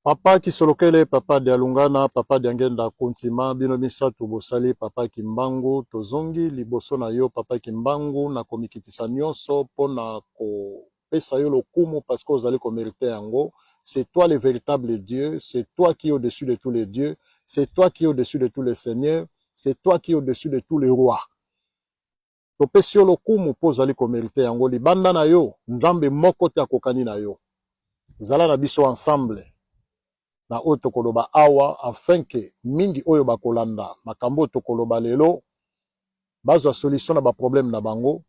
Papa Kisolokele, Papa Dialungana, Papa Diangenda Kuntima, bino misato bosali Papa Kimbangu, tozongi liboso na yo Papa Kimbangu na komikitisa nyonso mpo na kopesa yo lokumu parce que ozali komerite yango. C'est toi le véritable Dieu, c'est toi qui est au-dessus de tous les dieux, c'est toi qui est au-dessus de tous les seigneurs, c'est toi qui est au-dessus de tous les rois. Topesi yo lokumu mpo ozali komerite yango. Libanda na yo, Nzambe moko te akokani na yo. Zala na biso ensemble na oyo tokoloba awa afin que mingi oyo bakolanda makambo oyo tokoloba lelo bazwa solution na ba problème na bango.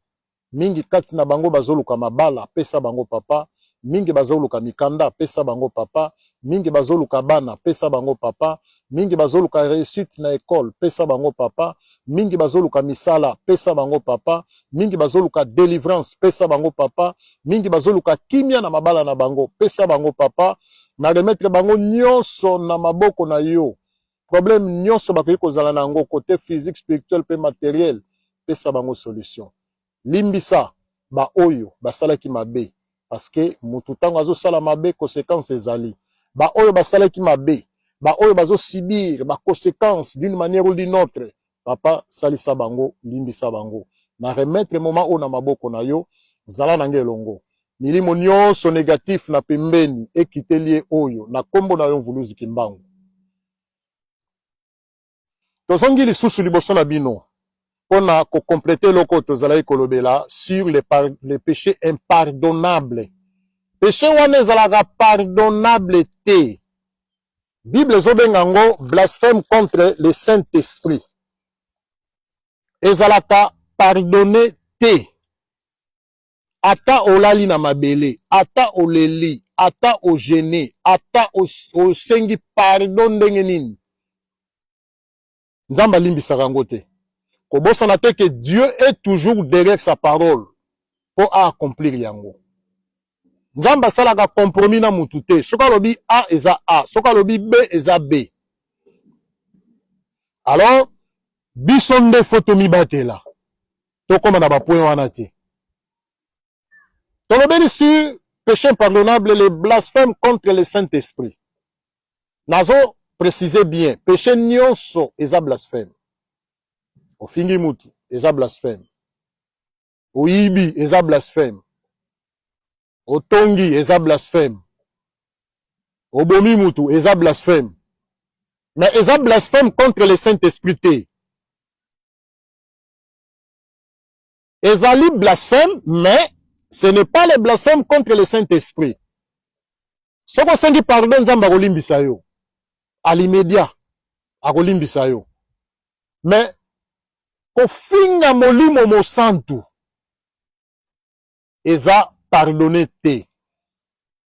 Mingi kati na bango bazoluka mabala, pesa bango papa. Mingi bazoluka mikanda, pesa bango papa. Mingi bazoluka bana, pesa bango papa. Mingi bazoluka reussite na ecole, pesa bango papa. Mingi bazoluka misala, pesa bango papa. Mingi bazoluka delivrance, pesa bango papa. Mingi bazoluka kimia na mabala na bango, pesa bango papa. Na remettre bango nyonso na maboko na yo. Problème nyonso bakoki kozala na yango cote physique, spirituel pe materiel, pesa bango solution. Limbisa ba oyo basalaki mabe parce que mutu tango azosala mabe consequence ezali. Ba oyo basalaki mabe, ba oyo bazo subir ba consequences d'une manière ou d'une autre, papa salisa bango, limbisa bango. Na remettre moment oyo na maboko na yo, zala na nga elongo. Milimo nionso negatif na pembeni ekiteli ye oyo na kombo na yo Mvuluzi Kimbangu. Tozongi lisusu liboso na bino pona ko completer eloko oyo tozalaki kolobela sur le, par, le peche impardonnable. Peche wana ezalaka pardonnable te. Bible ezobenga yango blasphème contre le Saint-Esprit. Ezalaka pardonne te. Ata olali na mabele, ata oleli, ata o jeune, ata osengi pardon ndenge nini, Nzambe alimbisaka yango te. Kobosana te que Dieu est toujours derrière sa parole po a accomplir yango. Nzambe asalaka compromis na mutu te. Soki alobi A eza A, soki alobi B eza B. Alors biso nde faut tomibatela. Tokoma na ba point wana te. Tolobeli sur péché impardonnable, le blasphème contre le Saint-Esprit. Nazo préciser bien, péché nyonso eza blasphème. Ofingi mutu eza blasphème. Oyibi eza blasphème. Otongi eza blasphème. Obomi mutu eza blasphème. Mais eza blasphème contre le Saint-Esprit te. Ezali blasphème mais ce n'est pas le blasphème contre le Saint-Esprit. Soki osengi pardon Nzambe akolimbisa yo. À l'immédiat akolimbisa yo. Mais kofinga Molimo Mosantu eza pardonne te.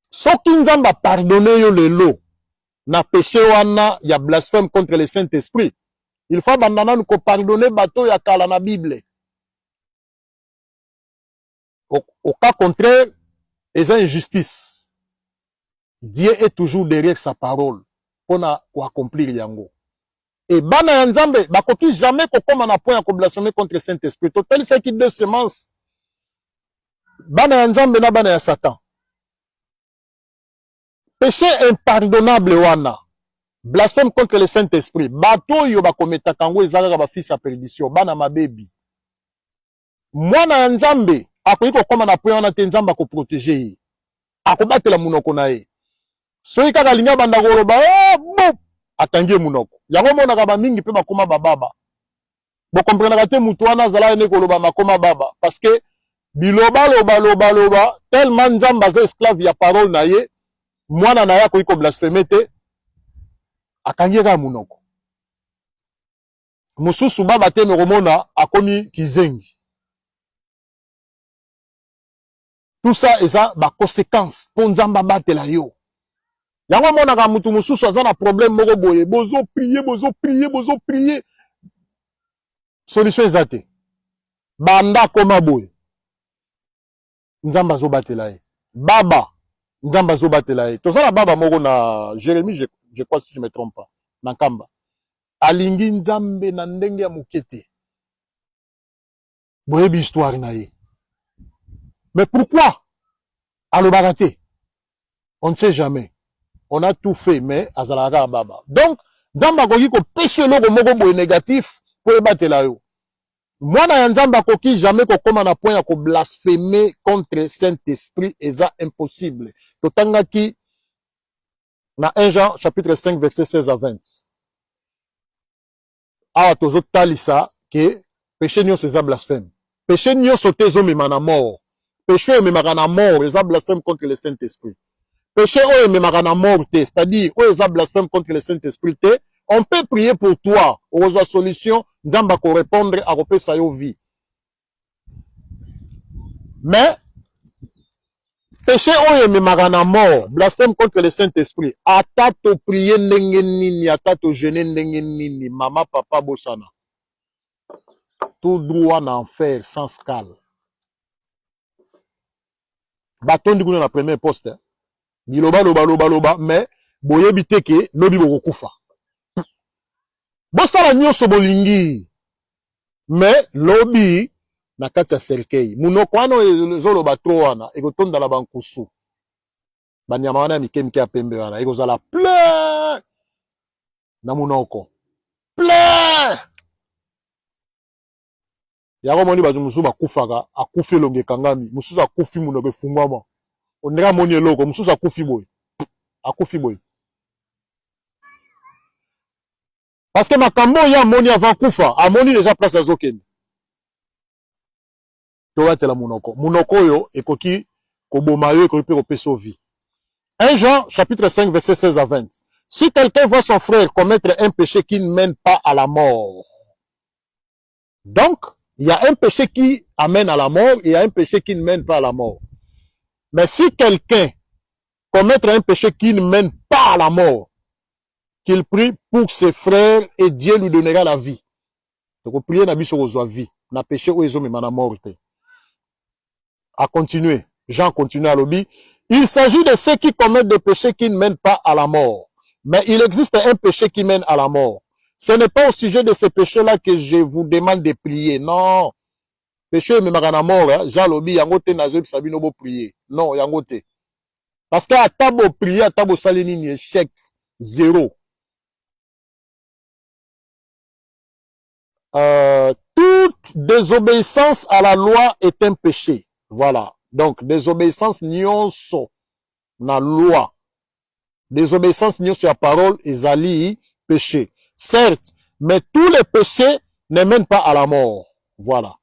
Soki Nzambe a pardonne yo lelo na peche wana ya blasphème contre le Saint Esprit, il faut abanda nanu ko pardonner bato ya kala na Bible. Au cas contraire, eza injustice. Dieu est toujours derrière sa parole pona ko accomplir yango. Et bana ya Nzambe bakoki jamais kokoma na point ya ko blasphemer contre Saint Esprit. Totalisaki deux semences, bana ya Nzambe na bana ya Satan. Péché impardonnable wana, blasphème contre le Saint Esprit, bato oyo bakometaka yango eza kaka ba fils ya perdition, bana mabebi. Mwana ya Nzambe akoki kokoma na point wana te, Nzambe akoprotege ye, akobatela monoko na ye. Soki kaka alingi abanda koloba oh, bo akangi ye monoko. Yango omonaka ba mingi mpe bakoma bababa. Bokomprenaka te moto wana azalaki nde koloba makoma baba parce que biloba loba loba loba tellement Nzambe aza esclave ya parole na ye, mwana na ye akoki ko blasphemer te, akangi ye kaka monoko. Mosusu baba te mekomona akomi kizengi. Tout ça eza ba consequences po Nzambe abatela yo. Yango omonaka mutu mosusu aza na problème moko boye, bozo prier, bozo prier, bozo prier, solution eza te. Banda akoma boye, Nzambe azobatela ye. Baba, Nzambe azobatela ye. Toza na baba moko na Jérémie, je crois si je me trompe pas, na Nkamba. Alingi Nzambe na ndenge ya moke te. Boyebi histoire na ye. Mais pourquoi alobaka te? On ne sait jamais. On a tout fait, mais azalaka kaka baba. Donc Nzambe akoki kopesa eloko moko boye négatif mpo ebatela yo. Mwana ya Nzambe akoki jamais kokóma na point ya koblaspheme contre Saint-Esprit, eza impossible. Totangaki na 1 Jean chapitre 5 verset 16 à 20. Awa tozotalisa ke péché nyonso eza blasphème. Péché nyonso te ezomema na mort. Péché oyo ememaka na mort eza blasphème contre le Saint-Esprit. Péché oyo ememaka na mort te, c'est-à-dire oyo eza blasphème contre le Saint-Esprit te, on peut prier pour toi, okozwa solution, Nzambe akorépondre, akopesa yo vie. Mais péché oyo ememaka na mort, blasphème contre le Saint-Esprit, ata toprier ndenge nini, ata tojeûner ndenge nini, mama, papa, bosana, tout droit na enfer sans escale. Batondi kuna na premier poste, biloba loba loba loba, mais boyebi te ke lobi bokokufa. Bosala nyonso bolingi, mais lobi na kati ya cercueil, munoko wana ezoloba trop wana ekotondala bankusu, banyama wana ya mike mike ya pembe wana ekozala plein na munoko, plein. Yango moni bato mosusu bakufaka, akufi elongi ekangami, mosusu akufi monoko efungwama, ondenge amoni eloko, mosusu akufi boye, akufi boye, parce que makambo oyo amoni avant kufa, amoni déjà place azokende. Tobatela monoko. Monoko oyo ekoki koboma yo, ekoki mpe kopesa yo vie. 1 Jean chapitre 5 verset 16 à 20: si quelqu'un voit son frère commettre un péché qui ne mène pas à la mort. Donc il y a un péché qui amène à la mort et il y a un péché qui ne mène pas à la mort. Mais si quelqu'un commettre un péché qui ne mène pas à la mort, qu'il prie pour ses frères et Dieu lui donnera la vie. Donc prier na biso kozwa vie na péché oyo ezomema na mort te. A continuer, Jean continue alobi: il s'agit de ceux qui commettent des péchés qui ne mènent pas à la mort, mais il existe un péché qui mène à la mort. Ce n'est pas au sujet de ces péchés-là que je vous demande de prier. Non, péché ememaka na mort, hein? Jean alobi yango te nazoyebisa bino boprier. Non, yango te, parce que ata boprier, ata bosali nini, échec, zéro. Toute désobéissance à la loi est un péché. Voilà. Donc, désobéissance nyonso na loi, désobéissance nyonso ya parole ezali péché. Certes, mais tous les péchés ne mènent pas à la mort. Voilà.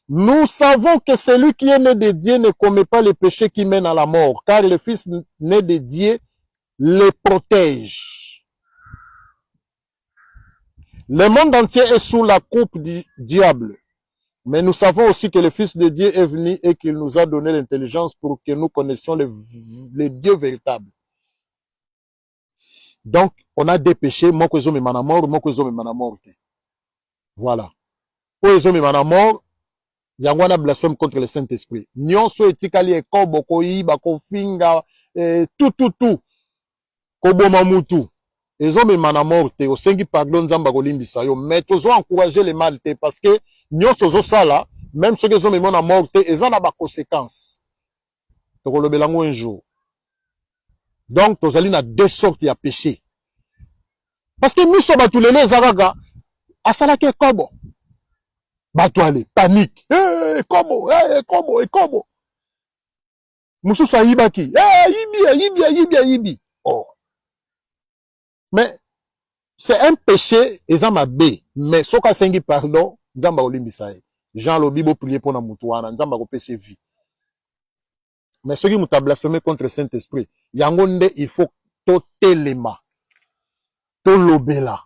Nous savons que celui qui est né de Dieu ne commet pas les péchés qui mènent à la mort, car le Fils né de Dieu les protège. Le monde entier est sous la coupe du diable. Mais nous savons aussi que le Fils de Dieu est venu et qu'il nous a donné l'intelligence pour que nous connaissions le Dieu véritable. Donc, on a des péchés, moko ezomema na mort, moko ezomema na mort te. Voilà. Oyo ezomema na mort, yango wana blasphème contre le Saint-Esprit. Nyonso etikali, ekobo, koyiba, kofinga, tout, tout, tout, koboma mutu, ezomema na mort te. Osengi pardon, Nzambe akolimbisa yo. Mais tozo encourager le mal te, parce que nyonso ozosala, même soki ezomema na mort te, eza na baconséquence. Tokolobela yango un jour. Donc tozali na deux sortes ya péché, parce que miso bato lelo eza kaka asalaki ekobo, bato ale panique. Hey, ekobo, hey, ekobo, ekobo. Mosusu ayibaki, hey, ayibi, ayibi, ayibi, ayibi. Oh, mais c'est un péché, eza mabe, mais soki asengi pardon, Nzambe akolimbisa ye. Jean alobi boprier mpona motu wana, Nzambe akopesa vie. Mais soki moto ablasphème contre Saint Esprit, yango nde il faut totelema, tolobela,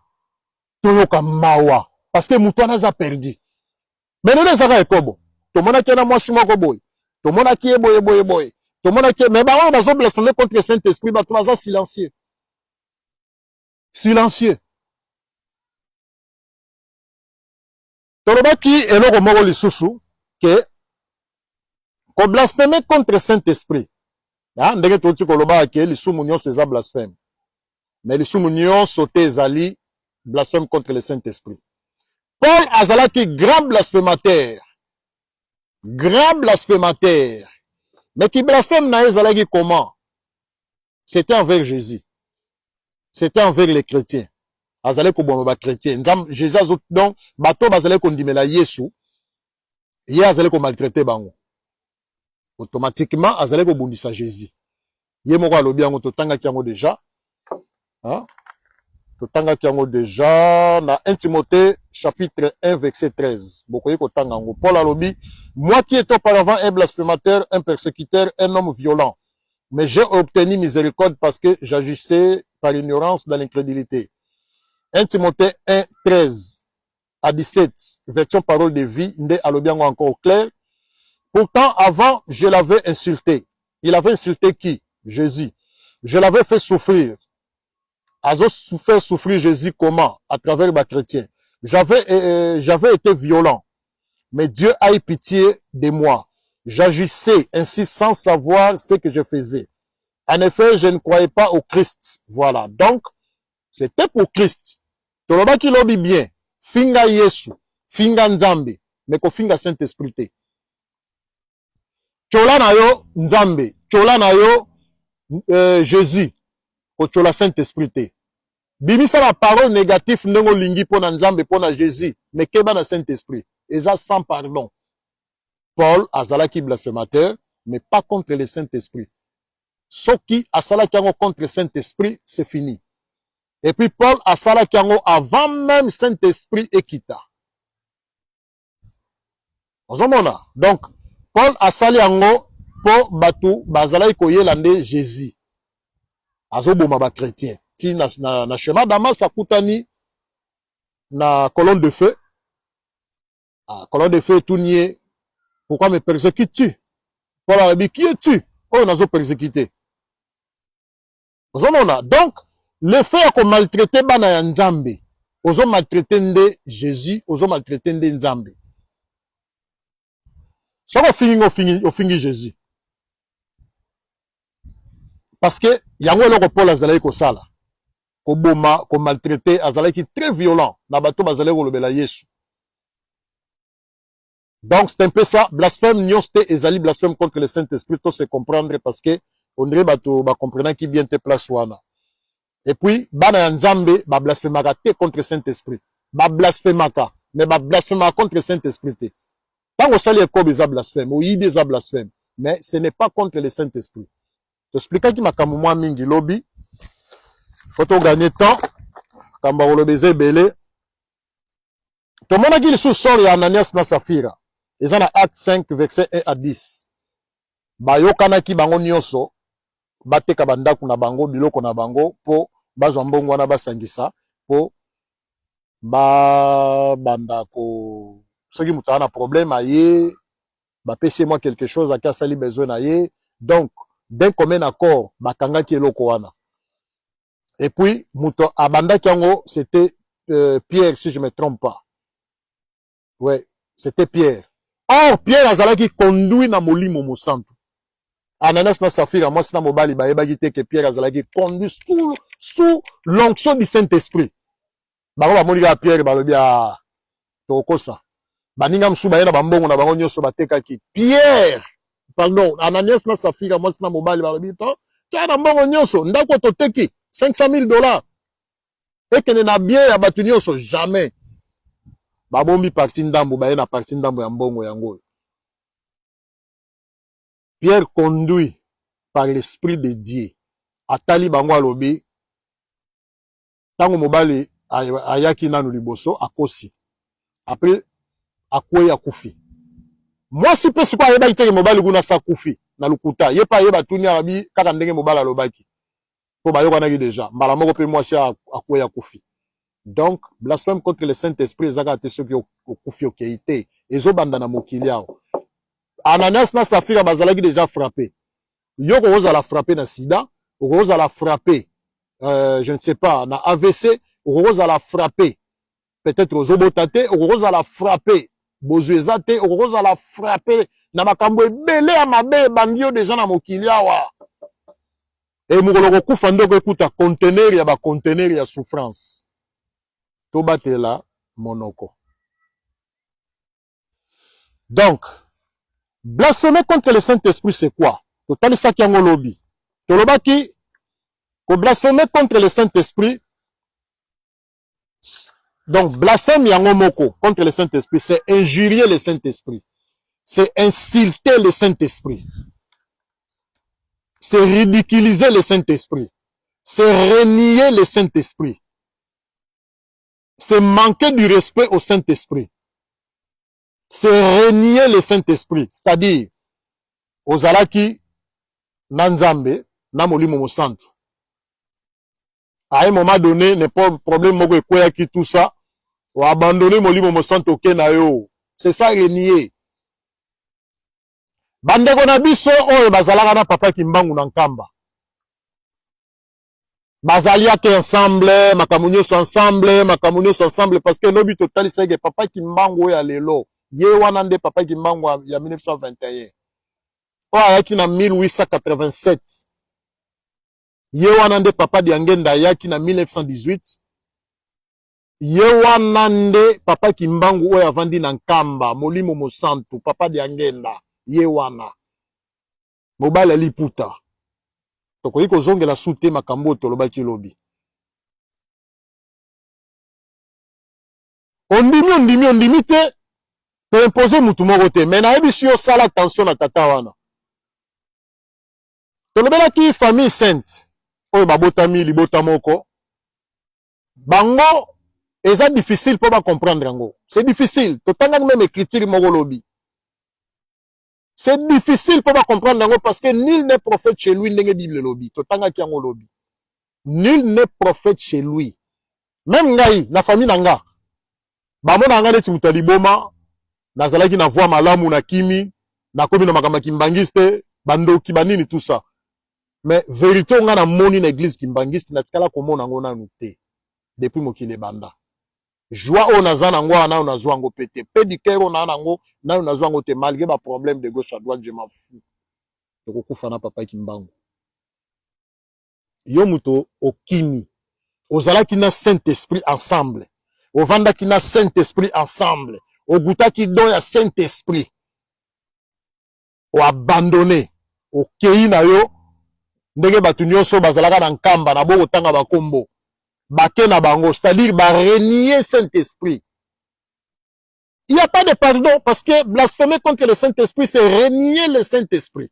toyoka mawa, parce que motu wana aza perdu. Mais lelo ezaka ekobo, tomonaki ye na mwasi moko boye, tomonaki ye boye boye boye, tomonaki ye. Mais bango bazoblasphème contre Saint Esprit, bato baza silencieux, silencieux. Tolobaki eloko moko lisusu ke koblasphème contre Saint Esprit, ah, ndenge touti kolobaka ke lisumu nyonso eza blasphème, mais lisumu nyonso te ezali blasphème contre le Saint Esprit. Paul azalaki grand blasphémateur, grand blasphémateur, mais ki blasphème na ye ezalaki comment? C'était envers Jésus. C'était envers les chrétiens. Azalaki koboma ba chrétiens. Nzambe Jésus azo donc bato bazalaki kondimela Yesu, ye azalaki komaltraite bango. Automatiquement azalaki kobundisa Jésus. Ye moko alobi yango, totangaki yango déjà. Hein? Totangaki yango déjà na 1 Timothée chapitre 1 verset 13. Bokoki kotanga yango. Paul alobi, moi qui étais auparavant un blasphémateur, un persécuteur, un homme violent, mais j'ai obtenu miséricorde parce que j'agissais par ignorance dans l'incrédulité. 1 Timothée 1 13 à 17, version Parole de vie, nde alobi yango encore clair. Pourtant, avant, je l'avais insulté. Il avait insulté qui? Jésus. Je l'avais fait souffrir. Azo fait souffrir Jésus comment? À travers ba chrétiens. J'avais été violent. Mais Dieu a eu pitié de moi. J'agissais ainsi sans savoir ce que je faisais. En effet, je ne croyais pas au Christ. Voilà. Donc, c'était pour Christ. Tolobaki lobi bien. Finga Yesu, finga Nzambe, mais kofinga Saint-Esprit te. Tyola na yo Nzambe, tyola na yo Jésus, kotyola Saint-Esprit te. Bimisa ba parole négatif ndenge olingi mpo na Nzambe, mpo na Jésus, mais keba na Saint-Esprit. Eza sans pardon. Paul azalaki blasphémateur, mais pas contre le Saint-Esprit. Soki asalaki yango contre Saint-Esprit, c'est fini. Et puis Paul asalaki yango avant même Saint-Esprit ekita. Ozomona? Donc Paul asali yango mpo bato bazalaki koyela nde Jésus. Azoboma ba chrétien. Ti na chemin Damas akutani na colonne de feu. Ah, colonne de feu etuni ye: "Pourquoi me persécutes-tu?" Paul alobi: "Qui es-tu oyo nazo persécuter?" Ozomona? Donc le fait ya komaltraite bana ya Nzambe, ozomaltraite nde Jésus, ozomaltraite nde Nzambe. Soki ofingi ngo, ofingi Jésus, parce que yango eloko Paul azalaki kosala, koboma, komaltraite. Azalaki très violent na bato bazalaki kolobela Yesu. Donc c'est un peu ça. Blasphème nyonso te ezali blasphème contre le Saint-Esprit. To se comprendre, parce que on dirait bato bacomprenaki bien te place wana. Et puis bana ya Nzambe bablasphemaka te contre Saint-Esprit. Bablasphemaka, mais bablasphemaka contre Saint-Esprit te. Ntango osali ekobe, eza blasphème. Oyibi, eza blasphème, mais ce n'est pas contre le Saint-Esprit. Toexplikaki makambo mwa mingi lobi. Faut togagner temps, makambo ya koloba eza ebele. Tomonaki lisusu sort ya Ananias na Safira, eza na Acte 5 verset 1 à 10. Bayokanaki bango nyonso bateka bandako na bango, biloko na bango, mpo bazwa mbongo wana, basangisa mpo babanda ko soki moto aza na problème, aye, bapesi ye mwa quelque chose, ake asali besoin na ye. Donc d'un commun accord bakangaki eloko wana. Et puis moto abandaki yango, c'était Pierre, si je me trompe pas. Ouais, c'était Pierre. Or Pierre azalaki conduit na Molimo Mosantu. Ananias na Safira, mwasi na mobali, bayebaki te ke Pierre azalaki conduit sous l'onction du Saint-Esprit. Bango bamoni kaka Pierre, balobi: "A tokokosa baninga mosusu." Baye na bambongo na bango nyonso batekaki. Pierre, pardon, Ananias na Safira, mwasi na mobali, balobi: "To toya na mbongo nyonso, ndako toteki 500 000 $, ekende na bien ya bato nyonso." Jamais. Babombi partie ndambo, baye na partie ndambo ya mbongo yango oyo. Pierre, conduit par l'Esprit de Dieu, atali bango, alobi: ntango mobali ayaki nanu liboso, akosi, après akwei, akufi. Mwasi mpe sikoyo ayebaki teke mobali kuna asa akufi na lokuta. Ye mpe ayeba, tuni, alobi kaka ndenge mobali alobaki, mpo bayokanaki déjà. Mbala moko mpe mwasi akwei, akufi. Donc blasphème contre le Saint-Esprit eza kaka te soki okufi okei te. Ezobanda na mokili awa. Ananias na Safira bazalaki déjà frappé. Yo kokozala frappé na sida, okokozala frappé je ne sais pas, na AVC, okokozala frappé peut-être ozobota te, okokozala frappé bozwi eza te, okokozala frappé na makambo ebele ya mabe ebandi yo déjà na mokili awa. E mokolo kokufa nde okoekuta conteneur ya baconteneur ya souffrance. Tobatela monoko. Donc blasphémer contre le Saint-Esprit, c'est quoi? Totalisaki yango lobi. Tolobaki Ko blasphemer contre le Saint-Esprit, donc blasphème yango moko contre le Saint-Esprit, c'est injurier le Saint-Esprit. C'est insulter le Saint-Esprit. C'est ridiculiser le Saint-Esprit. C'est renier le Saint-Esprit. C'est manquer du respect au Saint-Esprit. C'est renier le Saint-Esprit. C'est-à-dire, ozalaki na Nzambe, na Molimo Mosantu. À un moment donné, n'importe problème moko ekweyaki, tout ça, oabandonne Molimo Mosantu, oke na yo. C'est ça, renier. Bandeko na biso oyo bazalaka na Papa Kimbangu na Nkamba, bazaliaki ensemble, makambo nyonso ensemble, makambo nyonso ensemble, parce que lobi totalisaki Papa Kimbangu oyo ya lelo, ye wana nde Papa Kimbangu ya 1921 oyo ayaki na 1887. Ye wana nde Papa Diangenda ayaki na 1918. Ye wana nde Papa Kimbangu oyo avandi na Nkamba, Molimo Mosantu, Papa Diangenda, ye wana mobali ya liputa. Tokoki kozongela su te makambo oyo tolobaki lobi. Ondimi, ondimi, ondimi te, toimpose mutu moko te, mais nayebisi yo, sala attention na tata wana. Tolobelaki famille sainte oyo babotami libota moko. Bango eza difficile mpo bacomprendre yango, c'est difficile. Totangaki même écriture moko lobi. C'est difficile mpo bacomprendre yango, parce que nul n'est prophète chez lui, ndenge Bible elobi. Totangaki yango lobi. Nul n'est prophète chez lui. Même ngai, na famille na nga, bamona nga neti moto ya liboma. Nazalaki na voie malamu, na kimi, nakomi na makambo ya kimbangiste, bandoki, banini, tout ça. Mais vérité oyo nga namoni na église kimbangiste, natikala komona yango nanu te depuis mokili ebanda. Joie oyo naza nango wana, nano nazwa yango pe te. Mpe du cœur oyo naa nango, nano nazwa yango te, malgré baproblème de gauche à droite. Je m'en fous. Tokokufa na Papa Kimbangu. Yo moto okimi, ozalaki na Saint Esprit ensemble, ovandaki na Saint Esprit ensemble, ogutaki don ya Saint Esprit, oabandonne, okei na yo ndenge bato nyonso bazalaka na Nkamba na bokotanga bakombo bake na bango, c'est-à-dire barenier Saint Esprit. Il n'y a pas de pardon, parce que blasphémer contre le Saint-Esprit, c'est renier le Saint-Esprit.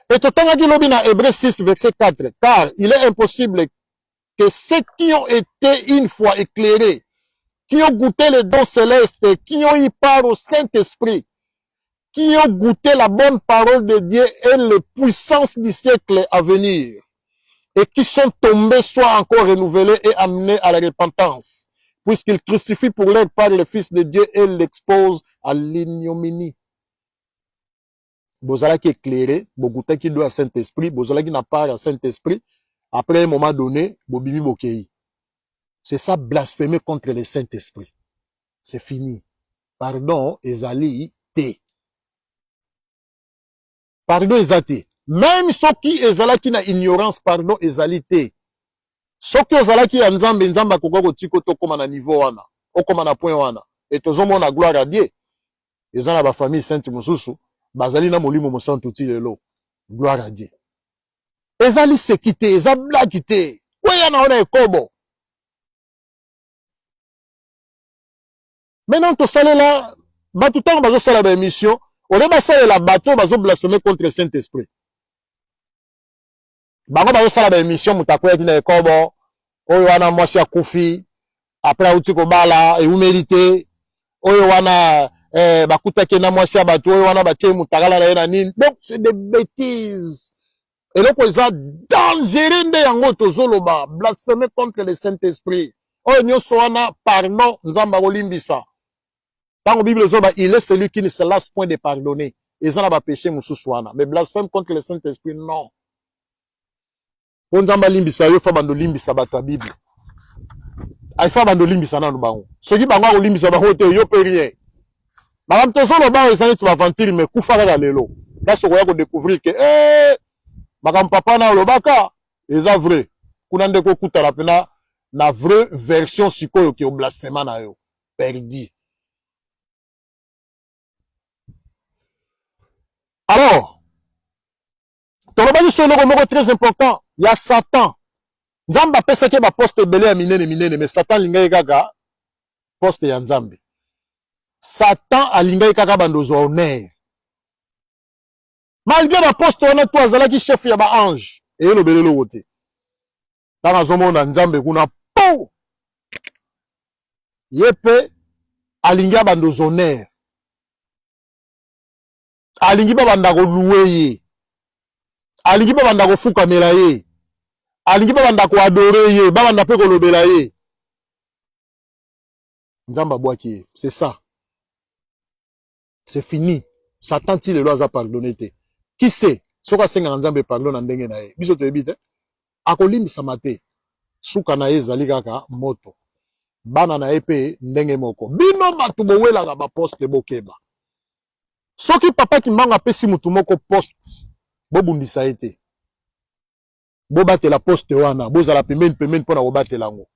Et totangaki lobi na Hébreu 6 verset 4: car il est impossible que ceux qui ont été une fois éclairés, qui ont goûté le don céleste, qui ont eu part au Saint-Esprit, qui ont goûté la bonne parole de Dieu et les puissances du siècle à venir, et qui sont tombés, soient encore renouvelés et amenés à la repentance, puisqu'ils crucifient pour leur part le Fils de Dieu et l'exposent à l'ignominie. Bozalaki éclairé, bogutaki don ya Saint-Esprit, bozalaki na part ya Saint-Esprit, après un moment donné, bobimi, bokei. C'est ça, blasphémer contre le Saint-Esprit. C'est fini. Pardon ezali te. Pardon eza te. Même soki ezalaki na ignorance, pardon ezali te. Soki ozalaki ya Nzambe, Nzambe akoka kotika tokóma na niveau wana, okóma na point wana. E tozomona, gloire à Dieu, eza na bafamille sainte mosusu bazali na Molimo Mosantu ti lelo. Gloire à Dieu. Eza liseki te, eza blague te. Kweya na yo na ekobo. Maintenant tosalela bato, ntango bazosala baémission, ole basalela bato bazoblaspheme contre Saint Esprit, bango bazosala baémission, moto akweyaki na ekobo, oyo wana mwasi akufi après auti kobala, ewumeli te, oyo wana bakutaki na mwasi ya bato, oyo wana batie motakala na ye na nini. Donc c'est des bêtises. Eloko eza dangereux nde yango tozoloba, blasphème contre le Saint Esprit. Oyo nyonso wana, pardon, Nzambe akolimbisa. Ntango Bible ezoba, il est celui qui ne se lasse point de pardonner. Eza na bapéché mosusu wana, mais blasphème contre le Saint Esprit, non. Mpo Nzambe alimbisa yo, fa bando olimbisa bato ya Bible, aifa bando olimbisa nanu bango. Soki bango akolimbisa bango te, yo mpe rien. Makambo tozoloba oyo eza neti baaventure, mais kufa kaka lelo, place okoya kodécouvrir ke makambo papa na olobaka eza vrai. Kuna nde kokutana mpena na vraie version. Sikoyo ke oblasphema na yo, perdu. Alors Tolobaki so eloko moko très important ya Satan. Nzambe apesaki ye baposte ebele ya minene minene, mais Satan alingaki kaka poste ya Nzambe. Satan alingaki kaka bando ozwa honneur. Malgré baposte wana to azalaki chef ya ba ange, eyelobela eloko te. Ntango azomona Nzambe kuna po ye mpe alingi abanda ozwa honneur, alingi babanda koluwe ye, alingi babanda kofukamela ye, alingi babanda koadore ye, babanda mpe kolobela ye. Nzambe abwaki ye, c'est ça, c'est fini. Satan ti lelo aza pardonné te. Qui sait soki asengaka Nzambe pardon na ndenge na ye, biso toyebi te, akolimbisama te. Suka na ye ezali kaka moto. Bana na ye mpe ndenge moko. Bino bato bowelaka baposte, bokeba. Soki Papa Kimbangu apesi mutu moko poste, bobundisa ye te, bobatela poste wana, bozala pembeni pembeni mpona kobatela yango.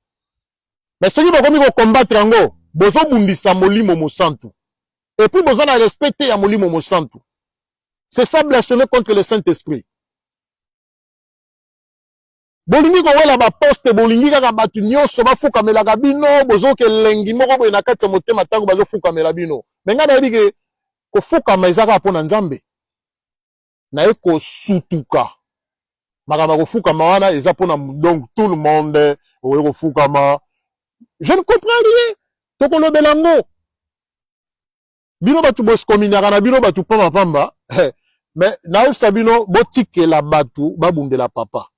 Mais soki bokomi kocombattre yango, bozobundisa Molimo Mosantu, et puis boza na respect te ya Molimo Mosantu. C'est ça, blasphémer contre le Saint-Esprit. Bolingi kowela baposte, bolingi kaka bato nyonso bafukamelaka bino, bozoka elengi moko boye na kati ya motema ntango bazofukamela bino. Mais ngai nayebi ke kofukama eza kaka mpo na Nzambe. Naye kosutuka makambo ya kofukama wana eza mpona donc tout le monde okoki kofukama. Je ne comprends rien. Tokolobela yango. Bino bato boskominiaka na bino bato pamba pamba, mais nayebisa bino, botikela bato babundela papa,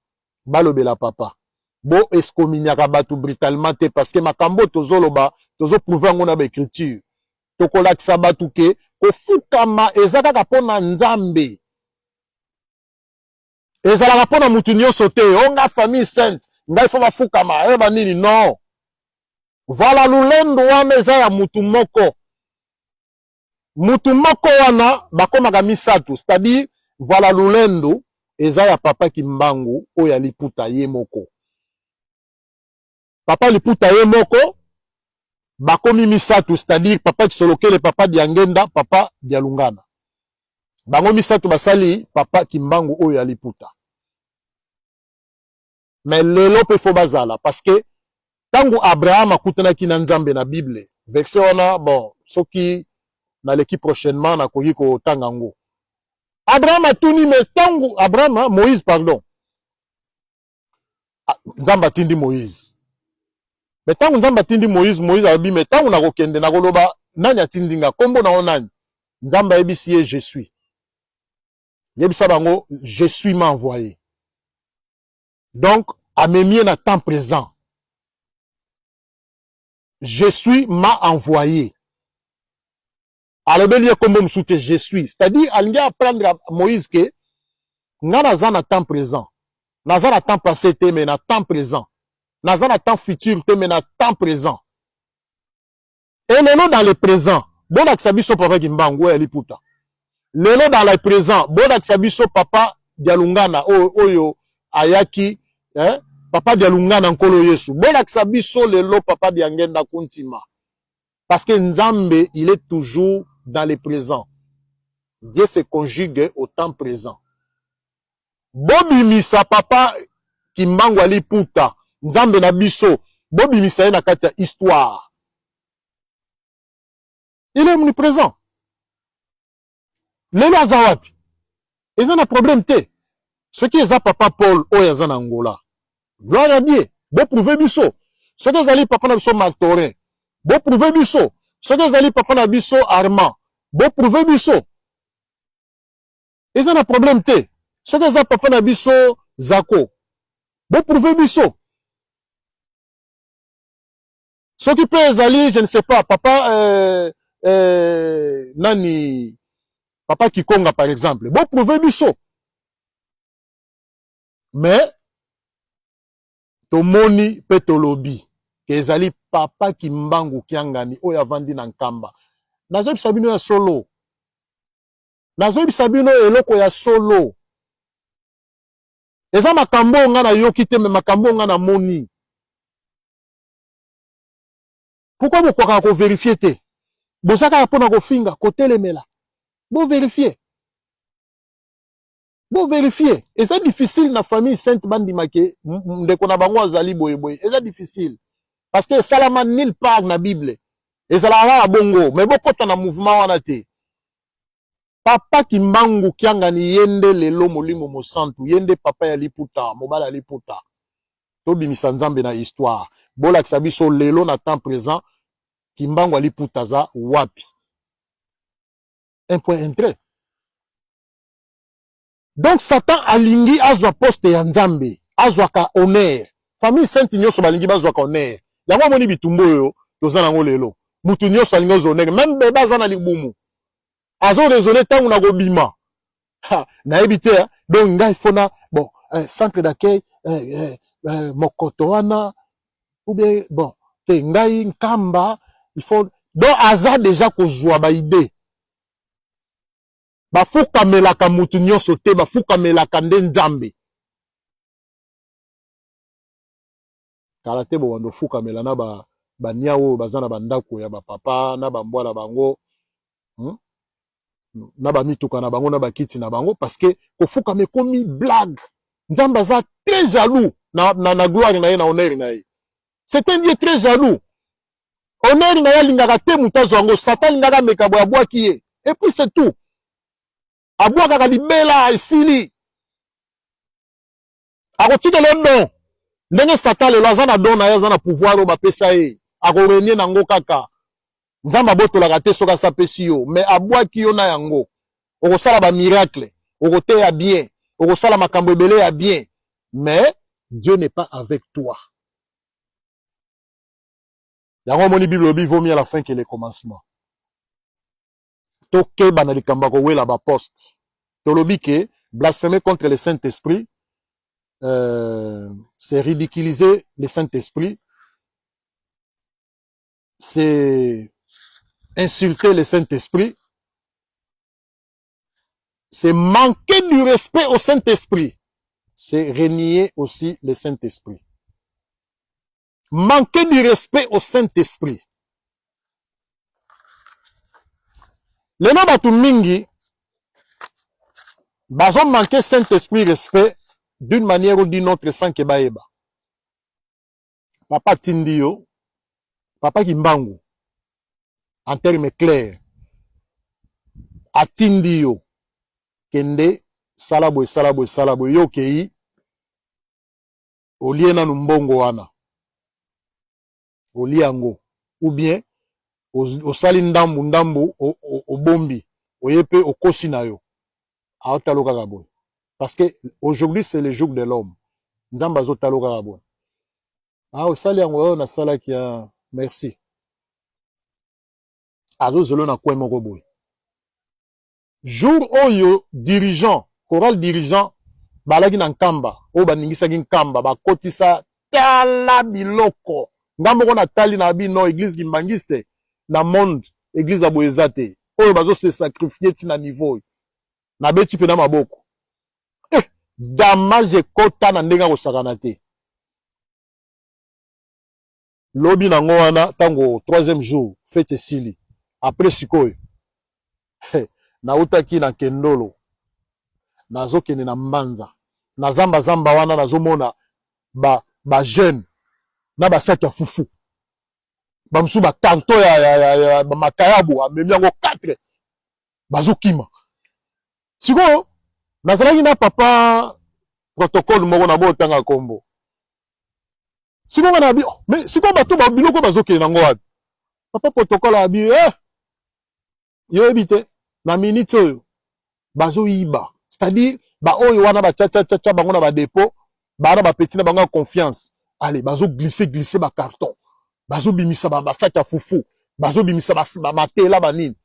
balobela papa. Bo excommuniaka bato brutalement te, parce que makambo tozoloba, tozoprouve yango na baécriture. Tokolakisa bato ke kofukama eza kaka mpo na Nzambe, ezalaka mpo na mutu nyonso te. O nga famille sainte, ngai fo bafukama e banini? Non, voilà, lolendo wana eza ya mutu moko. Mutu moko wana bakomaka misato, c'est-à-dire voilà, lolendo eza ya Papa Kimbangu oyo ya liputa ye moko. Papa liputa ye moko bakomi misato, c'est-à-dire Papa Kisolokele, Papa Diangenda, Papa Dialungana. Bango misato basali Papa Kimbangu oyo ya liputa. Mais lelo mpe fo bazala, parce que ntango Abraham akutanaki na Nzambe na Bible, verset wana, bon, soki naleki prochainement nakoki kotanga yango. Abraham atuni, mais ntango Abraham, Moïse, pardon, Nzambe atindi Moïse. Mais ntango Nzambe atindi Moïse, Moïse alobi: "Mais ntango nakokende, nakoloba nani atindi nga? Nkombo na yo nani?" Nzambe ayebisi ye: "Je suis. Yebisa bango: Je suis m'a envoyé." Donc amemi ye na temps présent. Je suis m'a envoyé, alobeli ye kombo mosusu te, je suis. C'est-à-dire alingi apprendre Moïse ke nga naza na temps présent, naza na temps passé te, mais na temps présent, naza na temps futur te, mais na temps présent. Et lelo dans le présent, bolakisa biso Papa Kimbangu oyo ya liputa. Lelo dans le présent, bolakisa biso Papa Dialungana oyo, oyo ayaki, eh? Papa Dialungana, Nkolo Yesu. Bolakisa biso lelo Papa Diangenda Kuntima, parce que Nzambe, il est toujours dans le présent. Dieu se conjugue au temps présent. Bobimisa Papa Kimbangu ya liputa, Nzambe na biso, bobimisa ye na kati ya histoire. Il est omniprésent. Lelo aza wapi? Eza na problème te. Soki eza Papa Paul oyo aza na Angola, gloire à Dieu, boprouve biso. Soki ezali papa na biso Martorin, boprouve biso. Soki ezali papa na biso Armand, boprouve biso. Eza na problème te. Soki eza papa na biso Zako, boprouve biso. Soki mpe ezali, je ne sais pas, papa nani, Papa Kikonga par exemple, boprouve biso. Mais tomoni mpe tolobi ke ezali Papa Kimbangu Kiangani oyo avandi na Nkamba. Nazoyebisa bino ya solo, nazoyebisa bino eloko ya solo. Eza makambo oyo nga nayoki te, mais makambo oyo nga namoni. Pourquoi bokwakaka kovérifier te? Boza kaka mpona kofinga, kotelemela. Bovérifier. Bo verifier, eza difficile na famille sainte bandima ke ndeko na bango azali boye boye, eza difficile parce que esalama nulle part na Bible, ezalaka kaka bongo, mais bokota na mouvement wana te. Papa Kimbangu Kiangani ye nde lelo Molimo Mosantu, ye nde papa ya liputa, mobali ya liputa. Tobimisa Nzambe na histoire, bolakisa biso lelo na temps présent Kimbangu ya liputa aza wapi? Un point un trait. Donc Satan alingi azwa poste ya Nzambe, azwaka honneur. Famille sainte nyonso balingi bazwaka honneur. Yango omoni bitumba oyo toza nango lelo. Mutu nyonso alingi azwa honneur, même bebe aza na libumu. Azo raisonner ntango na kobima. Nayebi te, hein? Donc ngai fona bon centre d'accueil mokoto wana ou bien bon te ngai Nkamba il faut donc aza déjà kozwa ba idée. Bafukamelaka mutu nyonso te, bafukamelaka nde Nzambe. Kala te bobanda ofukamela na baniawu oyo baza na bandako ya bapapa na bambwa na bango, Na bamituka na bango na bakiti na bango, parce que kofukama ekomi blague. Nzambe aza très jaloux na gloire na ye, na honneur na ye. C'est un Dieu très jaloux. Honneur na ye alingaka te moto azwa yango. Satan alingaka ameka boye, abwaki ye et puis c'est tout. Abwakaka libela, esili. Akotikela don ndenge Satan lelo aza na don na ye, aza na pouvoir oyo bapesa ye, akorenie nango kaka. Nzambe abotolaka te soki asapesi yo, mais abwaki yo na yango. Okosala bamiracle, okoteya bien, okosala makambo ebele ya bien, mais Dieu n'est pas avec toi. Yango omoni Bible elobi vaut mieux à la fin que le commencement. Tokeba na likambo ya kowela baposte. Tolobi ke blasphémer contre le Saint-Esprit, c'est ridiculiser le Saint-Esprit, c'est insulter le Saint-Esprit, c'est manquer du respect au Saint-Esprit, c'est renier aussi le Saint-Esprit. Manquer du respect au Saint-Esprit. Lelo bato mingi bazo manquer Saint-Esprit respect d'une manière ou d'une autre sans que bayeba. Papa tindi yo, Papa Kimbangu, en termes clairs, atindi yo kende sala boye, sala boye, sala boye, yo okei olie nanu mbongo wana, olie yango, ou bien osali ndambu ndambu, obombi, oye pe okosi na yo, aotalo kaka boye. Parce que aujourd'hui c'est le jour de l'homme. Nzambe azotalo kaka boye. Ah, osali yango oyo nasalaki ya merci. Azozelo na coin moko boye. Jour oyo dirigeant, chorale dirigeant balaki na Nkamba, oyo baningisaki Nkamba, bakotisa tala biloko. Nga moko natali na bino église kimbangiste na monde, église ya boye eza te. Oyo bazo se sacrifier ti na niveau oyo. Nabeti pe na maboko. Damage ekota na ndenge akosakana te. Lobi nango wana tango troisième jour fête esili. Après sikoyo nautaki na Kendolo, nazokende na Mbanza, na zamba zamba wana nazomona ba jeune na basaki ya fufu, bamosusu ba carton ya ba makayabu amemi yango 4, bazokima. Sikoyo nazalaki na papa protocole moko na botanga kombo. Sikoyo nga na bi, oh, mais sikoyo bato ba biloko bazokende nango wapi? Papa protocole abi, yo yebi te na minute oyo bazoyiba, c'est-à-dire ba oyo wana ba tcha tcha tcha tcha bango na ba dépôt, ba na ba petit na bango ya confiance. Allez, bazo glisser glisser ba carton, bazo bimisa ba sac ya fufu, bazo bimisa ba matela ba nini.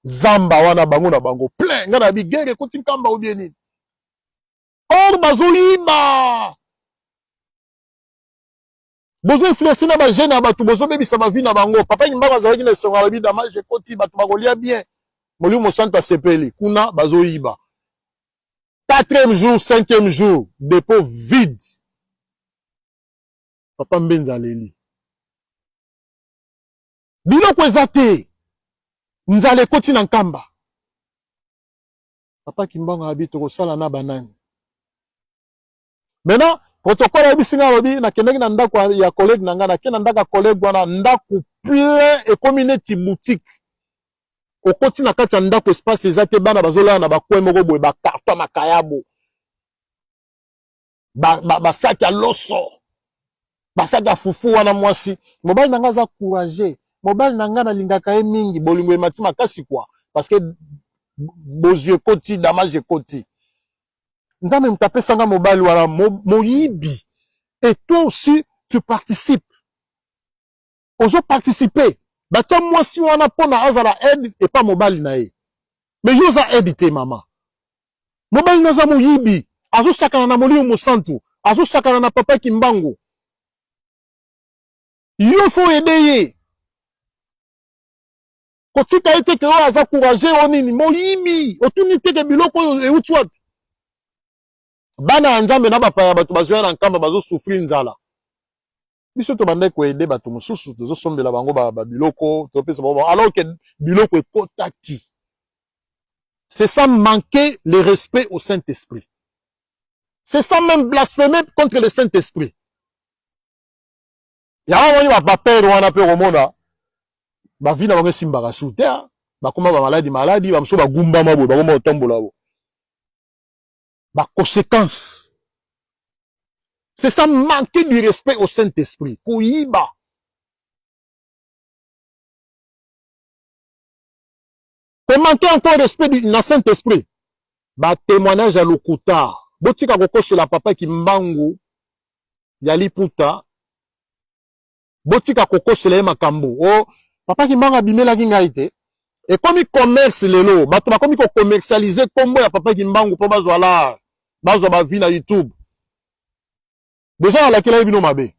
Zamba wana bango na bango plein. Nga na bi guerre ekoti Nkamba ou bien nini? Or bazoyiba. Bozo influencer na ba jeune ya bato, bozo bebisa ba vie na bango. Papa Kimbangu azalaki na esengo, alobi damage ekoti, bato bakolia bien. Molimo Mosantu asepeli, kuna bazoyiba. 4e jour, 5e jour, dépôt vide. Papa Mbenza aleli. Biloko eza te. Nzala ekoti na Nkamba. Papa Kimbangu abi tokosala na banani? Maintenant protocole ayebisi ngai, alobi nakendaki na ndako ya collègue na ngai, nakei na ndako ya collègue wana, ndako plein ekomi neti boutique. Okoti na kati ya ndako, espace eza te, bana bazolala na bacoin moko boye, bacarton ya makayabo, basaki ya loso, basaki ya fufu. Wana mwasi, mobali na ngai aza courageux, mobali na ngai nalingaka ye mingi. Bolingo emati makasi quoi, parce que bozwi ekoti, damage ekoti. Nzambe moto apesanga mobali wana moyibi. Et toi aussi tu participes, ozoparticipe. Batia mwasi wana mpona azala aide epa mobali na ye, mais yo oza aide te. Mama, mobali na aza moyibi, azosakana na Molimo Mosantu, azosakana na Papa Kimbangu. Yo faut aider ye, kotika ye te ke oyo aza courageux o nini. Moyibi, otuni te ke biloko oyo euti wapi? Bana ya Nzambe na bapaya, bato bazoya na Nkamba, bazosouffrir nzala. Biso tobandaki koaider bato mosusu, tozosombela bango babiloko, topesa bango, alors ke biloko ekotaki. C'est ça, manquer le respect au Saint-Esprit. C'est ça même, blasphémer contre le Saint-Esprit. Yango moni bapere wana mpe komona bavie na bango esimbaka su te, bakoma bamaladi maladi, bamosusu bagumbama boye, bakoma kotambola bo baconséquence. C'est ça, manquer du respect au Saint-Esprit, koyiba, komanquer encore respect na Saint-Esprit, batémoignage ya lokuta. Botika kokosela Papa Kimbangu ya liputa, botika kokosela ye makambo. O Papa Kimbangu abimelaki ngai te. Ekomi commerce lelo, bato bakomi kocommercialiser nkombo ya Papa Kimbangu mpo bazwa lar, bazwa bavues na YouTube. Déjà nalakelaki bino mabe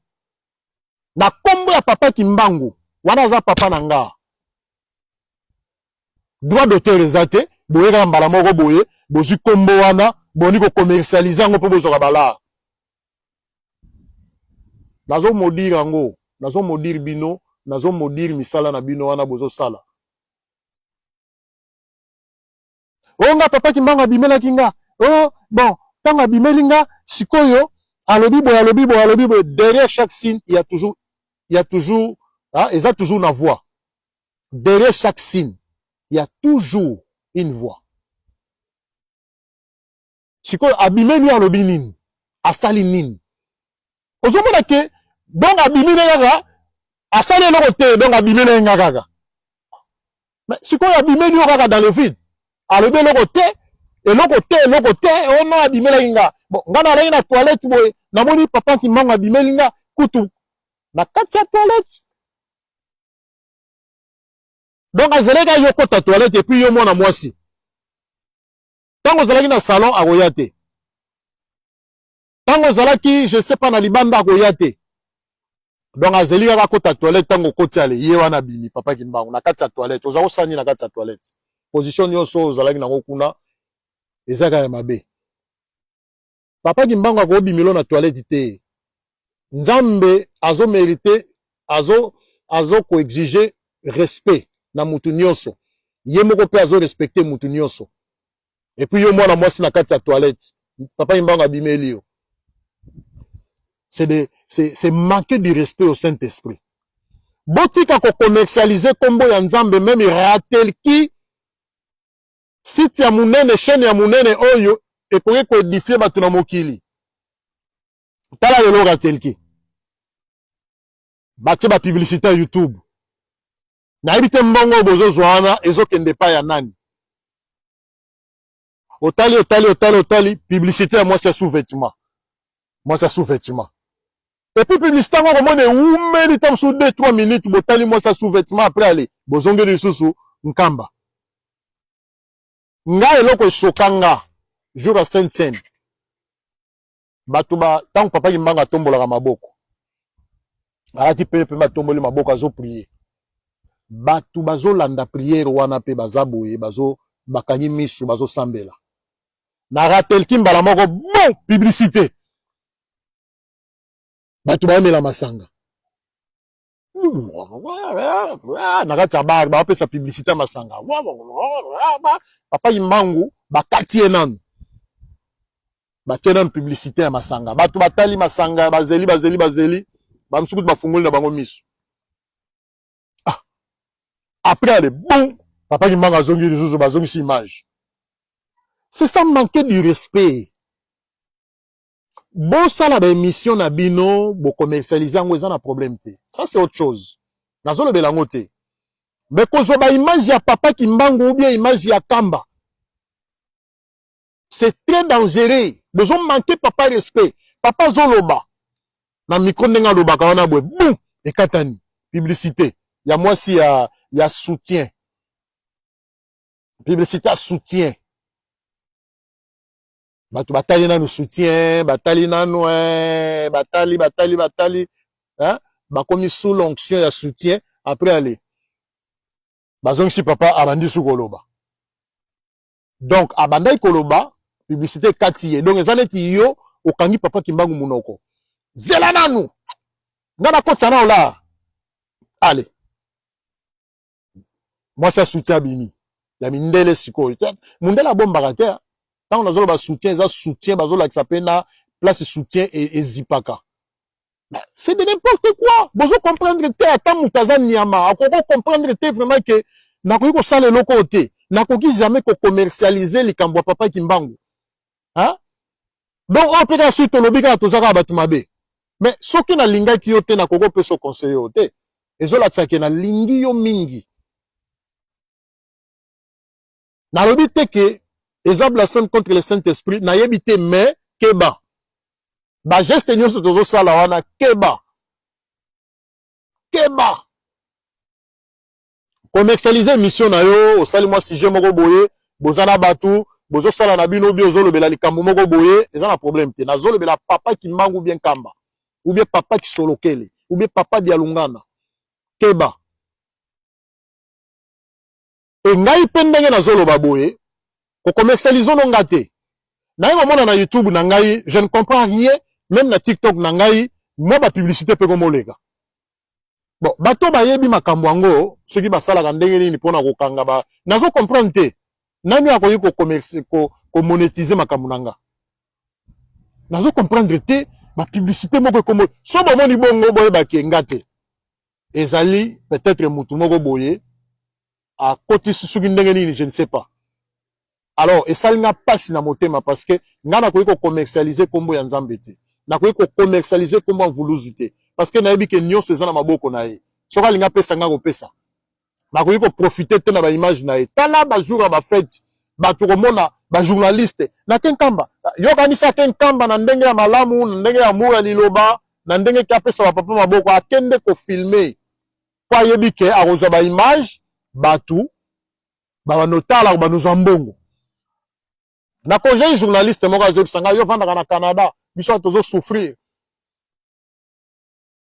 na nkombo ya Papa Kimbangu wana, aza papa na nga. Droit d'auteur eza te. Boye kaka mbala moko boye bozwi nkombo wana, boni kocommercialiser yango mpo bozwaka balar. Nazomaudire yango, nazomaudire bino, nazomaudire misala na bino wana bozosala. O nga Papa Kimbangu abimelaki nga. O bon, ntango abimeli nga sikoyo, alobi boye, alobi boye, alobi boye. Derrière chaque signe il y a toujours hein, eza toujours na voix. Derrière chaque signe, il y a toujours une voix. Sikoyo abimeli, alobi nini, asali nini? Ozomona ke donc abimi ne kaka, asali eloko te, donc abimi na ye nga kaka. Mais sikoyo abimeli yo kaka dans le vide, alobi eloko te, eloko te, eloko te. O non, abimelaki nga. Bon, nga nalaki na toilette boye, namoni Papa Kimbangu abimeli nga kutu na kati ya toilette. Donc azelaki yo kota toilette, et puis yo mwana mwasi, ntango ozalaki na salon, akoya te. Ntango ozalaki, je sais pas, na libanda, akoya te. Donc azeli kaka akota toilette. Ntango okoti, ale ye wana abimi, Papa Kimbangu na kati ya toilette. Oza kosala nini na kati ya toilette? Position nyonso oyo ozalaki nango kuna eza kaka ya mabe. Papa Kimbangu akobimelo na toilette te. Nzambe azomérite, azo koexige respect na mutu nyonso, ye moko mpe azorespecte mutu nyonso. Et puis yo mwana mwasi na kati ya toilette, Papa Kimbangu abimeli yo, c'est manquer du respect au Saint-Esprit. Botika kocommercialiser nkombo ya Nzambe. Même Ratelki, site ya monene, chaîne ya monene oyo ekoki koédifier bato na mokili, tala lelo Ratelki batie bapublicité ya YouTube. Nayebi te mbongo oyo bozozwa wana ezokende epai ya nani. Otali, otali, otali, otali publicité ya mwasi ya sous-vêtement, mwasi ya sous-vêtement. Et puis publicité yango komona ewumeli ta mosusu 2 3 minutes, botali mwasi ya sous-vêtement, après ale bozongeli lisusu Nkamba. Ngai eloko esoka nga jour ya Sainte Cène, bato ba ntango Papa Kimbangu atombolaka maboko, alati pe mpe batomboli maboko, azoprier, bato bazolanda prière wana mpe baza boye, bazo bakangi misu, bazosambela. Na Ratelki mbala moko bon publicité, bato baomela masanga na kati ya bar, baopesa publicité ya masanga. Papa Kimbangu bakati ye nanu. Batie nanu publicité ya masanga, bato batali masanga, bazeli bazeli bazeli, bamosusu kutu bafungoli na bango miso. Ah, après ale bon, papa Kimbangu azongi lisusu, bazongisi image. C'est ça, manquer du respect. Bosala ba émission na bino, bocommercialiser yango, eza na problème te, ça c'est autre chose, nazolobela yango te. Mais kozwa ba image ya papa Kimbangu ou bien image ya Kamba, c'est très dangereux. Bozo manquer papa respect. Papa azoloba na micro ndenge alobaka wana boye, bu ekatani, publicité ya mwasi ya soutien, publicité ya soutien. Bato batali nanu soutien, batali nanu, eh, batali batali batali, hein? Bakomi sous l'onction ya soutien. Après ale bazongisi, papa abandi su koloba. Donc abandaki koloba, publicité ekati ye. Donc eza neti yo okangi papa Kimbangu munoko: "Zela nanu, nga nakotisa na ola." Ale mwasi ya soutien abimi ya mindele. Sikoyo mundele abombaka te. Ntango nazoloba soutien, eza soutien bazolakisa mpe na place soutien ezipaka. C'est de n'importe quoi. Bozo comprendre te. Ata moto aza nyama akoki comprendre te vraiment ke nakoki kosala eloko oyo te, nakoki jamais kocommercialiser likambo ya papa Kimbangu, hein? Donc oyo mpe kaka soki tolobi kaka toza kaka bato mabe. Mais soki nalingaki yo te, nakoki opesa conseil oyo te. Ezolakisa ke nalingi yo mingi. Nalobi te ke eza blasphème contre le Saint-Esprit, nayebi te, mais keba, bageste nyonso tozosala wana, keba, keba. Commercialiser émission na yo, osali mwa sujet moko boye, boza na bato, bozosala na bino bi, ozolobela likambo moko boye, eza na problème te. Nazolobela papa Kimbangu, bien Kamba, ou bien papa Kisolokele, ou bien papa Dialungana, keba. E ngai mpe ndenge nazoloba boye, kocommercialiser no nga te. Naye komona na YouTube na ngai, je ne comprends rien, même na TikTok na ngai, mwa bapublicité mpe komoleka. Bon, bato bayebi makambo yango, soki basalaka ndenge nini mpona kokanga ba, nazo comprendre te. Nani akoki komonétiser makambo na nga? Nazo comprendre te. Bapublicité moko ekomo so, bomoni bongo, boyebaki nga te, ezali peut-être mutu moko boye akotisi soki ndenge nini, je ne sais pas. Alors esali nga mpasi na motema, parce que nga nakoki kocommercialiser nkombo ya Nzambe te, nakoki kocommercialiser nkombo ya Mvuluzu te, parce que nayebi ke nyonso eza na maboko na ye. Soki alingi apesa nga, kopesa. Nakoki koprofiter te na baimage na ye. Tala bajour ya bafête, bato komona bajournaliste nake Nkamba. Yokanisi ake Nkamba na ndenge ya malamu, na ndenge ya amour ya liloba, na ndenge ke apesa bapapa maboko. Akende kofilmer mpo ayebi ke akozwa baimage, bato babanotala, banozwa mbongo. Na congé, journaliste moko azoyebisa ngai: "Yo vandaka na Canada, biso tozosouffrir,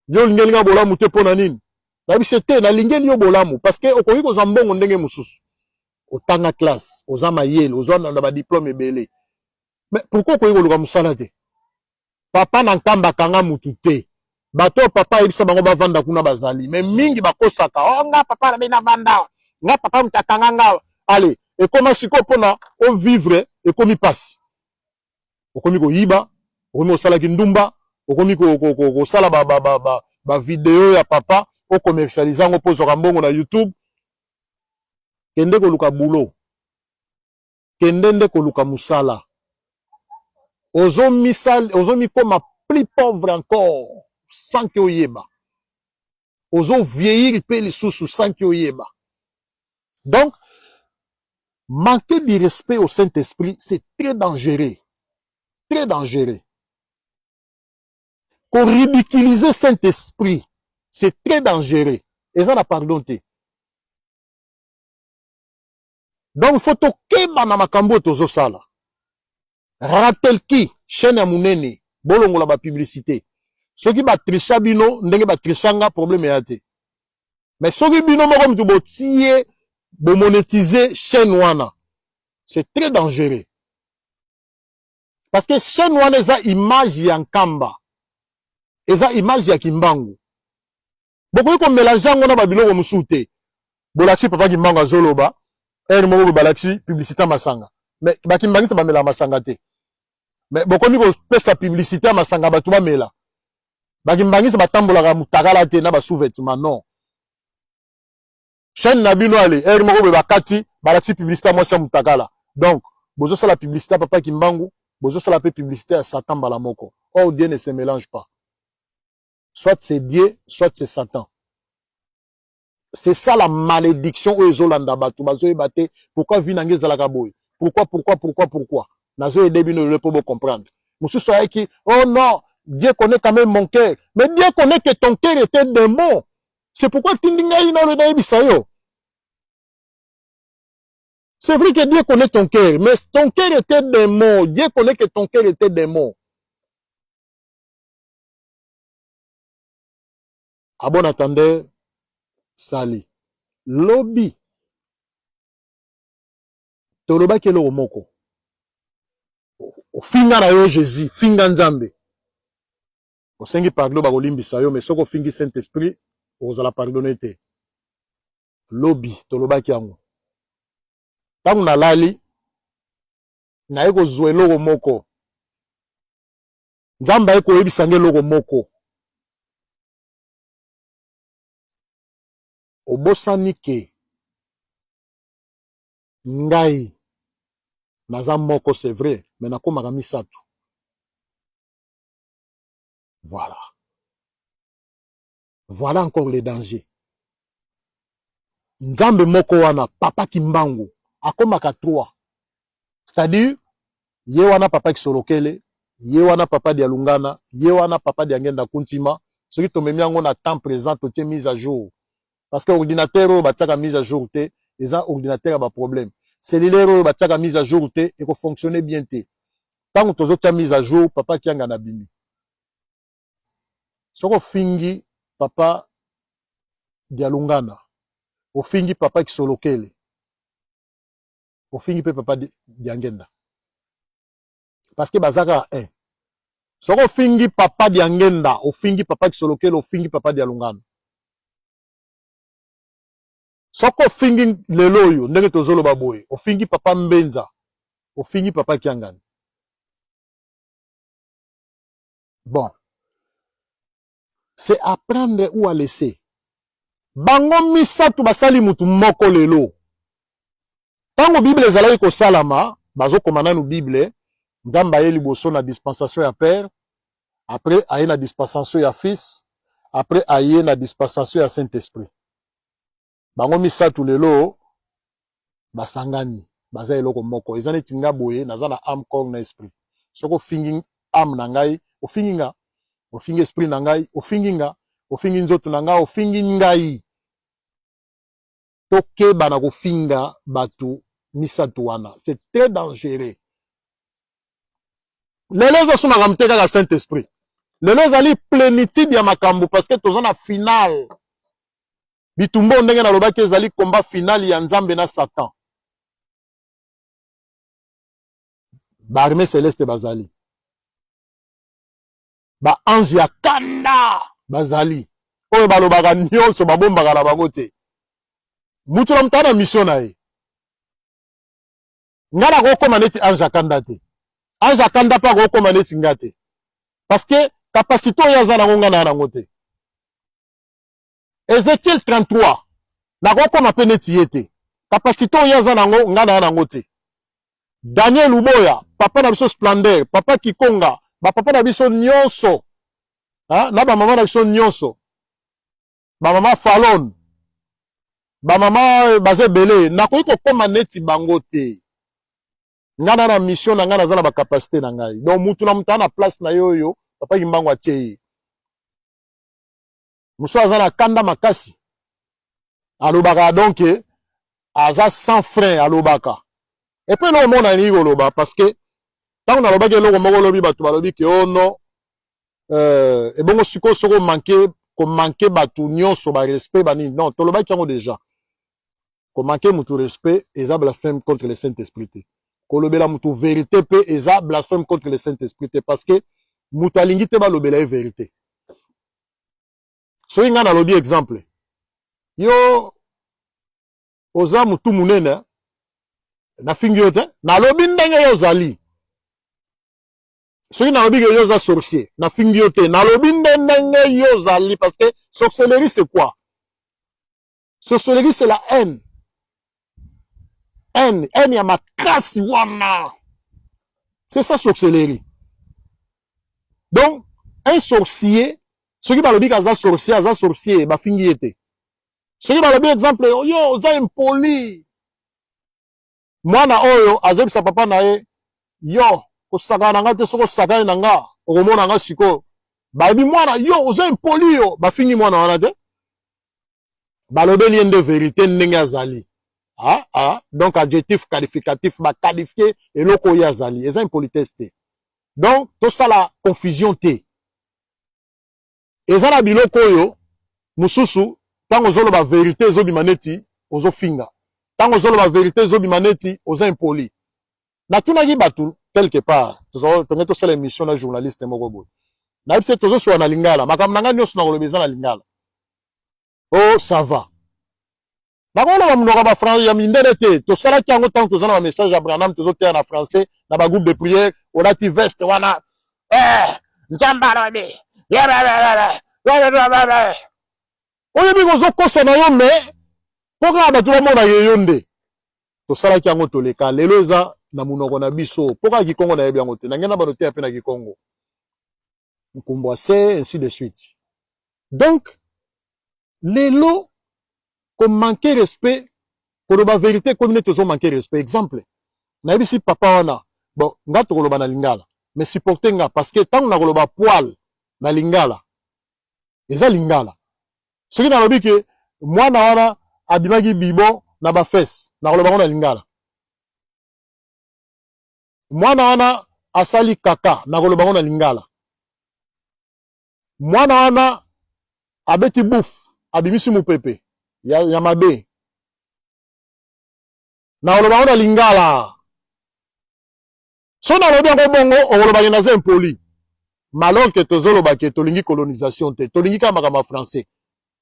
yo olingeli nga bolamu te, mpo na nini?" Nayebisi te, nalingeli yo bolamu parce que okoki kozwa mbongo ndenge mosusu. Otanga classe, oza mayele, ozwa na badiplôme ebele, mais pourquoi okoki koluka mosala te? Papa na Nkamba akanga mutu te. Bato oyo papa ayebisa bango bavanda kuna bazali, mais mingi bakosaka: "O nga papa na bino avanda, nga papa moto akanga nga." Ale ekóma sikoyo mpona ovivre ekomi mpasi, okomi koyiba, okomi kosalaki ndumba, okomi kosala bavideo ya papa, ocommercialiser yango mpo ozwaka mbongo na YouTube. Kende koluka boulot, kende nde koluka mosala. Ozomikoma plus pauvre encore sans ke oyeba, ozovieillir mpe lisusu sans ke oyeba. Donc manquer du respect au Saint-Esprit, c'est très dangereux, très dangereux. Koridiculiser Saint-Esprit, c'est très dangereux, eza na pardon te. Donc faut tokeba na makambo oyo tozosala. Ratelki chaîne ya monene, bolongola bapublicité. Soki batricha bino ndenge batricha nga, problème eya te. Mais soki bino moko mutu botie, bomonétiser chaîne wana, c'est très dangereux, parce que chaîne wana eza image ya Nkamba, eza image ya Kimbangu. Bokoki komélanger yango na babiloko mosusu te. Bolakisi papa Kimbangu azoloba ere moko boye, balakisi publicité ya masanga, mais bakimbangisa bamelaka masanga te. Mais bokomi kopesa publicité ya masanga bato bamela. Bakimbangisa batambolaka mutakala te na ba sous-vêtements non. Chaîne na bino ale heure moko boye bakati balakisi publicité ya mwasi ya mutakala. Donc bozosala publicité ya papa Kimbangu, bozosala pe publicité ya Satan mbala moko. Or Dieu ne se mélange pas. Soit c'est Dieu, soit c'est Satan. C'est ça la malédiction oyo ezolanda bato bazoyeba te pourquoi vie na ngai ezalaka boye. Pourquoi, pourquoi, pourquoi, pourquoi. Nazo aider bino lelo po bo comprendre. Mosusu ayaki, oh non, Dieu connaît quand même mon cœur. Mais Dieu connaît que ton cœur était démon. C'est pourquoi tindi ngai nalo nayebisa yo. C'est vrai que Dieu connaît ton cœur, mais ton cœur était démon. Dieu connaît que ton cœur était démon. À bon entendeur, sali. Lobi. Tolobaki eloko moko. Ofinga na yo Jésus, finga Nzambe. Osengi pardon bakolimbisa yo, mais soki ofingi Saint-Esprit, okozala pardonné te. Lobi tolobaki yango. Tango nalali, naye kozwa eloko moko. Nzambe aye koyebisa nga eloko moko. Obosani ke ngai naza moko, c'est vrai, mais nakomaka misato. Voilà. Voilà encore le danger. Nzambe moko wana, papa Kimbangu, akomaka 3. C'est-à-dire, ye wana papa Kisolokele, ye wana papa Dialungana, ye wana papa Diangenda Kuntima. Soki tomemi yango na temps présent, totie mise à jour. Parce que ordinateur oyo batiaka mise à jour te, eza ordinateur ya ba problème. Cellulaire oyo batiaka mise à jour te, eko fonctionner bien te. Tango tozotia mise à jour, papa Kianga na bimi. Soko fingi papa Dialungana, ofingi papa Kisolokele, ofingi pe papa Diangenda. Parce que bazaka un. Soko ofingi papa Diangenda, ofingi papa Kisolokele, ofingi papa Dialungana. Soko ofingi lelo oyo ndenge tozoloba boye, ofingi papa Mbenza, ofingi papa Kiangani. Bon. C'est à prendre ou à laisser. Bango misato basali mutu moko lelo. Tango Bible ezalaki kosalama, bazokoma nanu Bible, Nzambe aye liboso na dispensation ya Père, après aye na dispensation ya Fils, après aye na dispensation ya Saint-Esprit. Bango misato lelo basangani, baza eloko moko. Eza neti nga boye, naza na âme, corps na esprit. Soki ofingi âme na ngai, ofingi nga, ofingi esprit na ngai, ofingi nga, ofingi nzoto na ngai, ofingi ngai. Tokeba na kofinga bato misato wana, c'est très dangereux. Lelo ezo makambo te kaka Saint-Esprit. Lelo ezali plénitude ya makambo parce que toza na finale. Bitumba ndenge nalobaki ezali combat final ya Nzambe na Satan. Ba armée céleste bazali. Ba ange ya kanda bazali. Oyo balobaka nyonso babombaka na bango te. Mutu na mutu na mission na ye. Nga nakokoma neti ange ya kanda te. Ange ya kanda pe akokoma neti nga te. Parce que capacité oyo aza nango nga na nango te. Ezekiel 33 nakokoma pe neti ye te. Capacité oyo aza nango nga na nango te. Daniel Uboya, papa na biso Splendeur, papa Kikonga, ba papa na biso nyonso, hein, na ba mama na biso nyonso, ba mama Falon, ba mama baza ebele, nakoki kokoma neti bango te. Nga na na mission na nga, naza na ba capacité na ngai. Donc mutu na mutu na place na ye oyo papa Kimbangu atie ye. Musu aza na kanda makasi. Alobaka donc aza sans frein alobaka. Et puis eloko moko nalingi koloba parce que ntango nalobaki eloko moko lobi bato balobi ke oh non, ebongo sikoyo soki omanke komanke bato nyonso ba respect banini. Non, tolobaki yango déjà. Komanke mutu respect eza blasphème contre le Saint-Esprit te. Kolobela mutu vérité pe eza blasphème contre le Saint-Esprit te parce que mutu alingi te balobela ye vérité. Soki nga nalobi exemple, yo oza mutu munene, nafingi yo te, nalobi ndenge yo ozali. Soki nalobi ke yo oza sorcier, nafingi yo te, nalobi nde ndenge yo ozali, parce que sorcellerie, c'est quoi? Sorcellerie, c'est la haine, haine, haine ya makasi wana, c'est ça sorcellerie. Donc un sorcier, soki balobi ke aza sorcier, aza sorcier, bafingi ye te. Soki balobi, exemple, yo oza impoli, mwana oyo azobisa papa na ye: "Yo kosakana na nga te, soki osakani na nga, okomona nga." Sikoyo balobi: "Mwana yo oza impoli." Yo bafingi mwana wana te, balobeli ye nde vérité ndenge azali. Ah, ah, donc adjectif qualificatif, baqualifie eloko oyo azali, eza impolitesse te. Donc tosala confusion te. Eza na biloko oyo mosusu, ntango ozoloba vérité, ezobima neti ozofinga, ntango ozoloba vérité, ezobima neti oza impoli. Natunaki bato quelque part, tonge tosala émission na journaliste moko boye, nayebi se tozosola na lingala. Makambo na ngai nyonso na koloba eza na lingala. Oh, ça va, nakoloba monoko ya ya mindele te. Tosalaki yango ntango toza na bamessage ya Branham, tozoteya na français na bagroupe de prière. Olati veste wana, eh, Nzambe alobi, oyebi kozokosa na yo, mais mpo kaka bato bamona ye yo nde tosalaki yango. Toleka lelo eza na monoko na biso, mpo kaka kikongo nayebi yango te. Nange na bano teya mpe na kikongo, nkumbwa se, ainsi de suite. Donc lelo komanquer respect, koloba vérité ekomi neti ozomanquer respect. Exemple, nayebisi papa wana: "Bon, nga tokoloba na lingala, mais supporte nga, parce que ntango nakoloba poil na lingala, eza lingala. Soki nalobi ke mwana wana abimaki bibo na bafese, nakoloba ngo na lingala. Mwana wana asali kaka, nakoloba ngo na lingala. Mwana wana abeti bouf, abimisi mopepe ya mabe, nakoloba ngo na lingala." So nalobi yango bongo, okolobaki naza impoli, malor ke tozoloba ke tolingi colonisation te, tolingi kaka makambo ya français.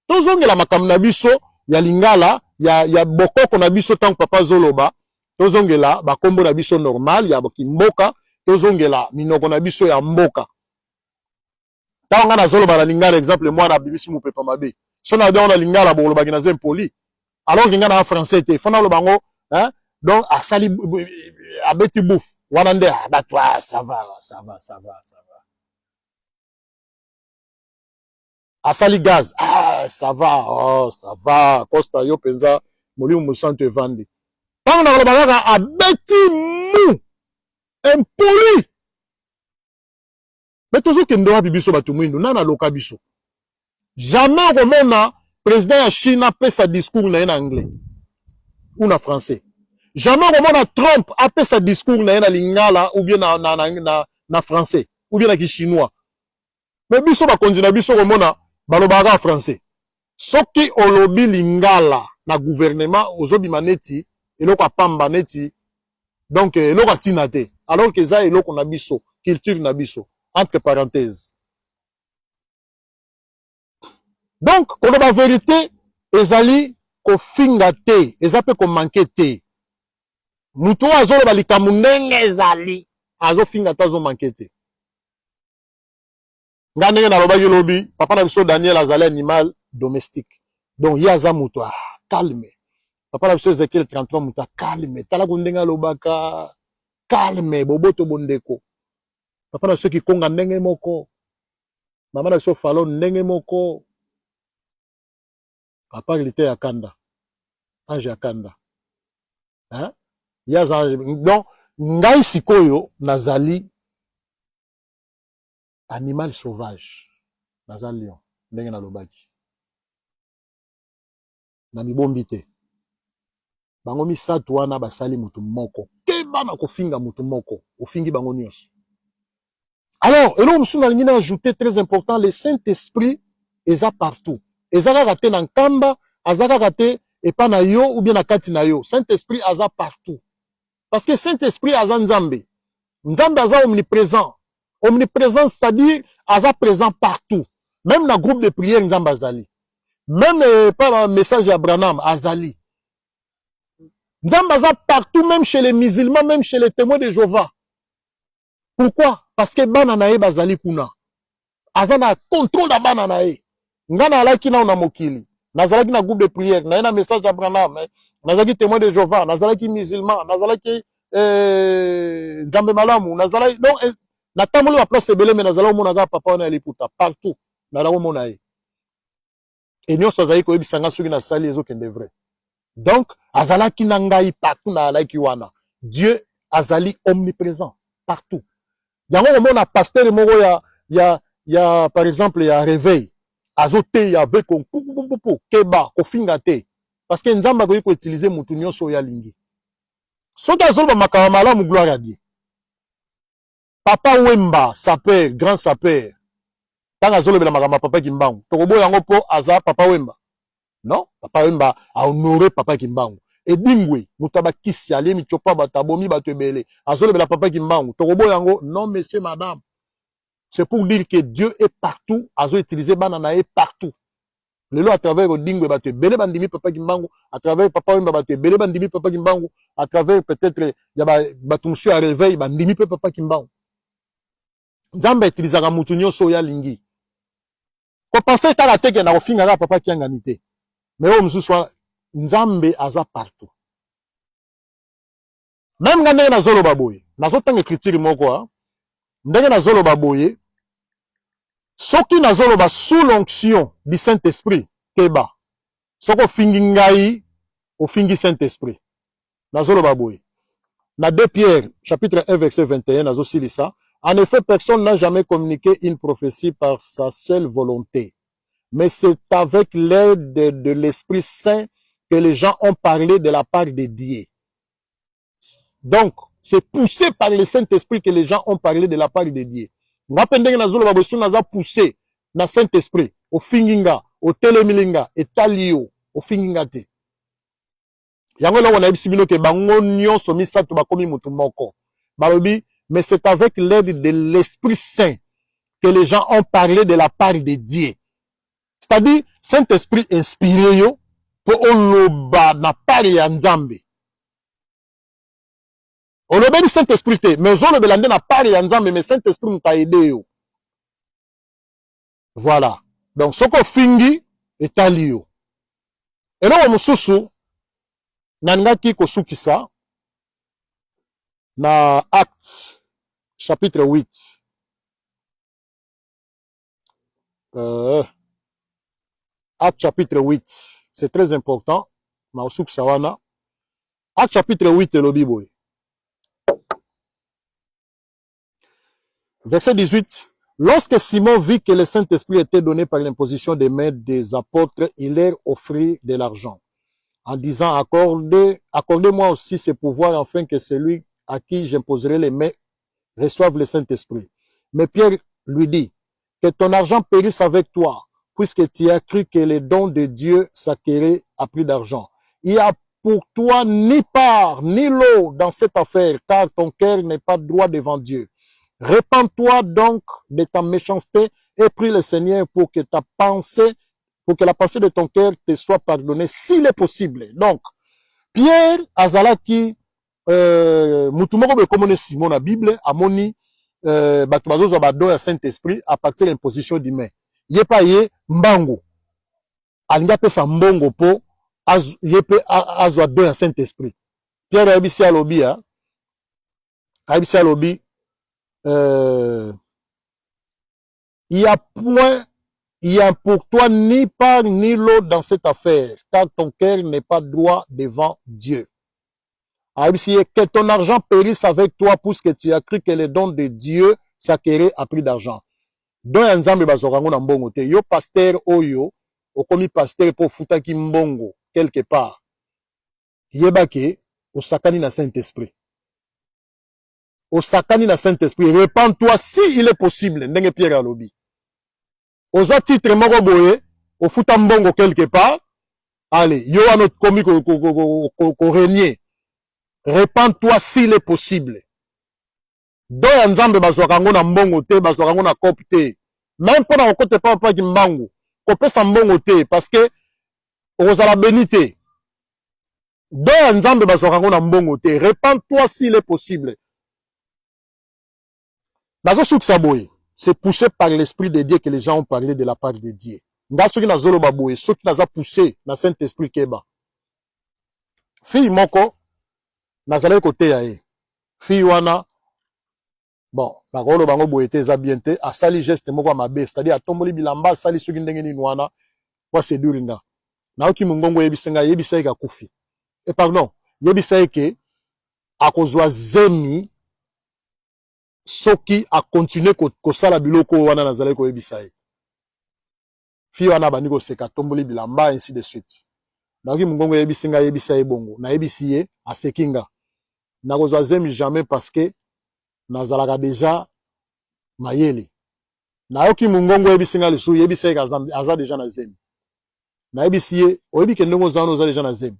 Tozongela makambo na biso ya lingala, ya bokoko na biso. Ntango papa azoloba, tozongela bakombo na biso normal ya kimboka, tozongela minoko na biso ya mboka. Ntango ngai nazoloba na lingala, exemple, mwana abimisi mopepa mabe, so nalobi yango na lingala, bokolobaki naza impoli, alors ke ngai na français te, fo naloba yango, hein? Donc asali, abeti bouf wana nde bato: "Ah, ça va, ça va, ça va, ça va." Asali gaz: "Ah, ça va, oh, ça va." Costa yo mpenza, molimo mosantu evandi. Ntango nakoloba kaka abeti mu, impoli. Me tozokende wapi, biso bato mwindu? Nani aloka biso? Jamais okomona président ya Chine apesa discours na ye na anglais ou na français. Jamais okomona Trump apesa discours na ye na lingala ou bien na français ou bien na kichinois. Me biso bakonzi na biso, komona balobaka français. Soki olobi lingala na gouvernement, ozobima neti eloko apamba, neti donc eloko atina te, alors que eza eloko na biso, culture na biso, entre parenthèses. Donc koloba vérité ezali kofinga te, eza mpe komanquer te. Moto oyo azoloba likambo ndenge ezali, azofinga te, azomanquer te. Nga ndenge nalobaki lobi, papa na biso Daniel azali animal domestique, donc ye aza moto ah, calme. Papa na biso Ezekiel 33, moto acalme, talako ndenge alobaka, calme, boboto, bondeko. Papa na biso Kikonga ndenge moko, mama na biso Falon ndenge moko, à part lite ya kanda, ange ya kanda, hein? Ye aza. Donc ngai sikoyo nazali animal sauvage, naza lion. Ndenge nalobaki, na mibombi te. Bango misato wana basali motu moko. Keba na kofinga motu moko, ofingi bango nyonso. Alors eloko mosusu nalingi na ajouter, très important: le saint esprit eza partout. Eza kaka te na Nkamba, aza kaka te epa na yo ou bien na kati na yo. Saint esprit aza partout, parce que saint esprit aza Nzambe. Nzambe aza omniprésent. Omniprésent, c'est-à-dire aza présent partout. Même na groupe de prière, Nzambe azali. Même par na message ya Branham, azali. Nzambe aza partout, même chez les musulmans, même chez les témoins de Jéhovah. Pourquoi? Parce que bana na ye bazali kuna, aza na contrôle na bana na ye. Nga nalaki nao na mokili, nazalaki na groupe de prière, naye na message ya Branham, nazalaki témoin de Jéhovah, nazalaki musulman, nazalaki nzambe malamu, nazalaki donc natamboli ba place ebele, me nazalaki komona kaka papa wana ya liputa partout, nazalaki komona ye. E nyonso azalaki koyebisa nga soki nasali ezokende vrai. Donc azalaki na ngai partout nazalaki wana. Dieu azali omniprésent partout. Yango komona pasteur moko ya par exemple ya réveil azoteya avec pupupupu, keba kofinga te, parce que Nzambe akoki koutiliser mutu nyonso oyo alingi. Soki azoloba makambo malamu, gloire à Dieu. Papa Wemba, sapeur, grand sapeur, ntango azolobela makambo ya papa Kimbangu, tokoboya yango mpo aza papa Wemba? Non, papa Wemba ahonore papa Kimbangu. Edingwe, moto abakisi alie mitsopa, bato abomi bato ebele, azolobela papa Kimbangu, tokoboya yango? Non, monsieur, madame. C'est pour dire que Dieu est partout, azoutiliser bana na ye partout. Lelo à travers Odingwe, bato ebele bandimi papa Kimbangu. À travers papa Wemba, bato ebele bandimi papa Kimbangu. À travers peut-être ya bato mosusu ya réveil, bandimi mpe papa Kimbangu. Nzambe autilisaka mutu nyonso oyo alingi. Kopense kaka te ke na kofinga kaka papa Kiangani te, mais oyo mosusu wana, Nzambe aza partout. Même nga ndenge nazoloba boye, nazotanga écriture moko, ndenge nazoloba boye, soki nazoloba sous l'onction du Saint-Esprit, keba, soki ofingi ngai, ofingi Saint-Esprit. Nazoloba boye na 2 Pierre chapitre 1 verset 21, nazosilisa: En effet, personne n'a jamais communiqué une prophétie par sa seule volonté, mais c'est avec l'aide de l'Esprit Saint que les gens ont parlé de la part de Dieu. Donc c'est poussé par le Saint-Esprit que les gens ont parlé de la part de Dieu. Nga mpe ndenge nazoloba boye, soki naza poussé na Saint-Esprit, ofingi nga, otelemili nga, etali yo, ofingi nga te. Yango eloko nayebisi bino ke bango nyonso misato bakomi motu moko. Balobi: mais c'est avec l'aide de l'Esprit Saint que les gens ont parlé de la part de Dieu. C'est-à-dire Saint-Esprit inspiré yo mpo oloba na part ya Nzambe. Olobeli Saint-Esprit te, mais ozolobela nde na part ya Nzambe, mais Saint-Esprit moto aide yo. Voilà. Donc soki ofingi, etali yo. Eloko mosusu nalingaki kosukisa na Acte chapitre 8, Acte chapitre 8, c'est très important na kosukisa wana. Acte chapitre 8 elobi boye, verset 18: Lorsque Simon vit que le Saint-Esprit était donné par l'imposition des mains des apôtres, il leur offrit de l'argent, en disant: Accordez, accordez-moi aussi ce pouvoir afin que celui à qui j'imposerai les mains reçoive le Saint-Esprit. Mais Pierre lui dit: Que ton argent périsse avec toi, puisque tu as cru que les dons de Dieu s'acquéraient à prix d'argent. Il n'y a pour toi ni part, ni lot dans cette affaire, car ton cœur n'est pas droit devant Dieu. Repens-toi donc de ta méchanceté et prie le Seigneur pour que ta pensée, pour que la pensée de ton cœur te soit pardonnée, s'il est possible. Donc, Pierre azalaki mutu moko boye komona Simon na Bible, amoni bato bazozwa badon ya Saint-Esprit à partir ya imposition du main. Ye mpe aye mbangu, alingi apesa mbongo mpo ye mpe azwa don ya Saint-Esprit. Pierre ayebisi, alobi, ayebisi, alobi: Il y a point, il y a pour toi ni part ni lot dans cette affaire, car ton cœur n'est pas droit devant Dieu. Ayebisi ye: Que ton argent périsse avec toi, puisque tu as cru que le don de Dieu s'acquérait à prix d'argent. Don ya Nzambe bazwaka yango na mbongo te. Yo pasteur oyo okomi pasteur mpo ofutaki mbongo quelque part, yeba ke osakani na Saint-Esprit, osakani na Saint-Esprit. Repens-toi si il est possible. Ndenge Pierre alobi, ozwa titre moko boye, ofuta mbongo quelque part, allez, yo wana okomi korenier. Repens-toi s'il est possible. Don ya Nzambe bazwaka yango na mbongo te, bazwaka yango na cope te. Même mpo na kokota epa papa Kimbangu, kopesa mbongo te, parce que okozala béni te. Don ya Nzambe bazwaka yango na mbongo te. Repens-toi s'il est possible. Nazosukisa boye, c'est poussé par l'esprit de Dieu que les gens ont parlé de la part de Dieu. Nga soki nazoloba boye, soki naza poussé na Saint Esprit, keba. Fille moko nazalaki koteya ye, fille wana, bon, nakoloba yango boye te, eza bien te, asali geste moko ya mabe, c'est-à-dire atomboli bilamba, asali soki ndenge nini wana po aséduire nga. Nayoki mongongo oyebisa ngai, yebisa ye ke akufi, e pardon, yebisa ye ke akozwa zemi soki akontinue kosala biloko oyo wana nazalaki koyebisa ye. Fille wana abandi koseka, atomboli bilamba, ainsi de suite. Nayoki mongongo eyebisi ngai, yebisa ye bongo. Nayebisi ye, aseki nga. Nakozwa zemi jamais, parce que nazalaka déjà mayele. Nayoki mongongo oyebisi ngai lisusu, yebisa ye aza, aza déjà na zemi. Nayebisi ye, oyebi ke ndenge oza wana, oza déjà na zemi.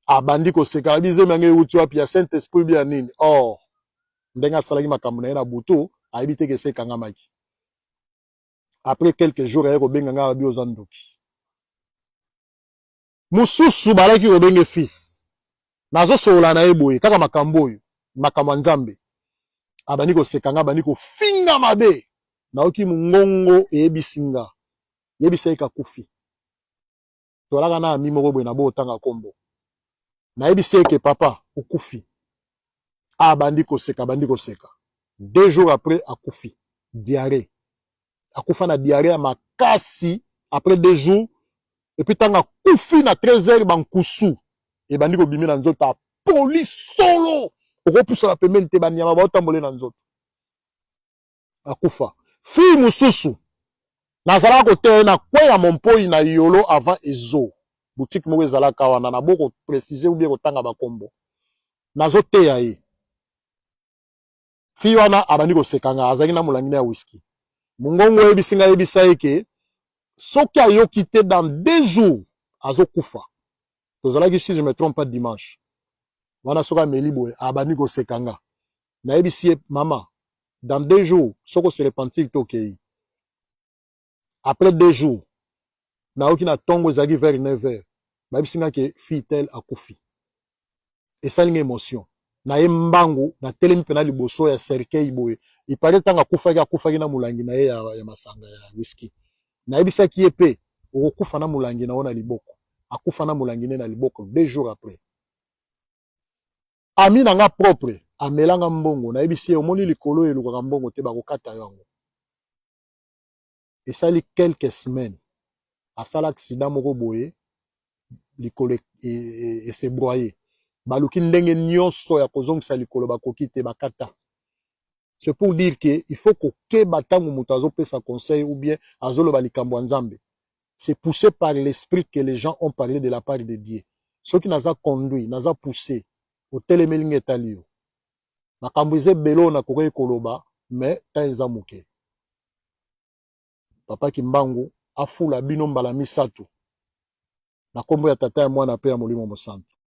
Abandi koseka, ayebi zemi yango euti wapi, ya Saint Esprit bia nini? Or ndenge asalaki makambo na ye na butu, ayebi te ke ese ekangamaki. Après quelques jours, aye kobenga ngai, abi oza ndoki. Mosusu balaki kobenge fils, nazosolola na ye boye kaka makambo oyo, makambo ya Nzambe. Abandi koseka nga, abandi kofinga mabe. Nayoki mongongo eyebisi nga, yebisa ye kakufi. Tolaka na ami moko boye na bo otanga nkombo. Nayebisi ye ke papa okufi. Abandi koseka, abandi koseka. 2 jours après, akufi, diarrhée. Akufa na diarrhée ya makasi après 2 jours. Et puis ntango akufi na 13 heures, bankusu ebandi kobimi na nzoto, apoli solo, okopusana pembeni te, banyama baotambole na nzoto. Akufa. Fille mosusu nazalaka koteya ye na kwe ya mompoi na Yolo, avant ezo boutique moko ezalaka wana, na boko préciser ou bien kotanga bakombo. Nazoteya ye, fille wana abandi koseka nga, azalaki na molangi na ya whisky. Mongongo oyebisi ngai, yebisa ye ke soki ayoki te, dans 2 jours azokufa. Tozalaki, si je me trompe pas, dimanche wana. Soki ameli boye, abandi koseka nga. Nayebisi ye, mama, dans 2 jours soki ose repentir te, okei. Après 2 jours, nayoki na ntongo, ezalaki vers 9 heures, bayebisi nga ke fille tel akufi. Esali nga émotion na ye mbangu, natelemi mpena liboso ya cercueil boye. Ipare ntango akufaki, akufaki na molangi na ye ya masanga ya whisky. Nayebisaki ye mpe, okokufa na molangi na yo na liboko. Akufa na molangi ne na liboko 2 jours après. Ami na nga propre amelanga mbongo, nayebisi ye, omoni likolo oyo elukaka mbongo te, bakokata yo yango. Esali quelques semaines, asala accident moko boye, likolo ese broye. Baluki ndenge nyonso ya kozongisa likolo, bakoki te, bakata. C'est pour dire que il faut kokeba ntango moto azopesa conseil ou bien azoloba likambo ya Nzambe. C'est poussé par l'esprit que les gens ont parlé de la part de Dieu. Soki naza conduit, naza poussé, otelemeli nga, etali yo. Makambo eza ebele oyo nakoki koloba, mais temps eza moke. Papa Kimbangu afula bino mbala misato na nkombo ya Tata, ya Mwana mpe ya Molimo Mosantu.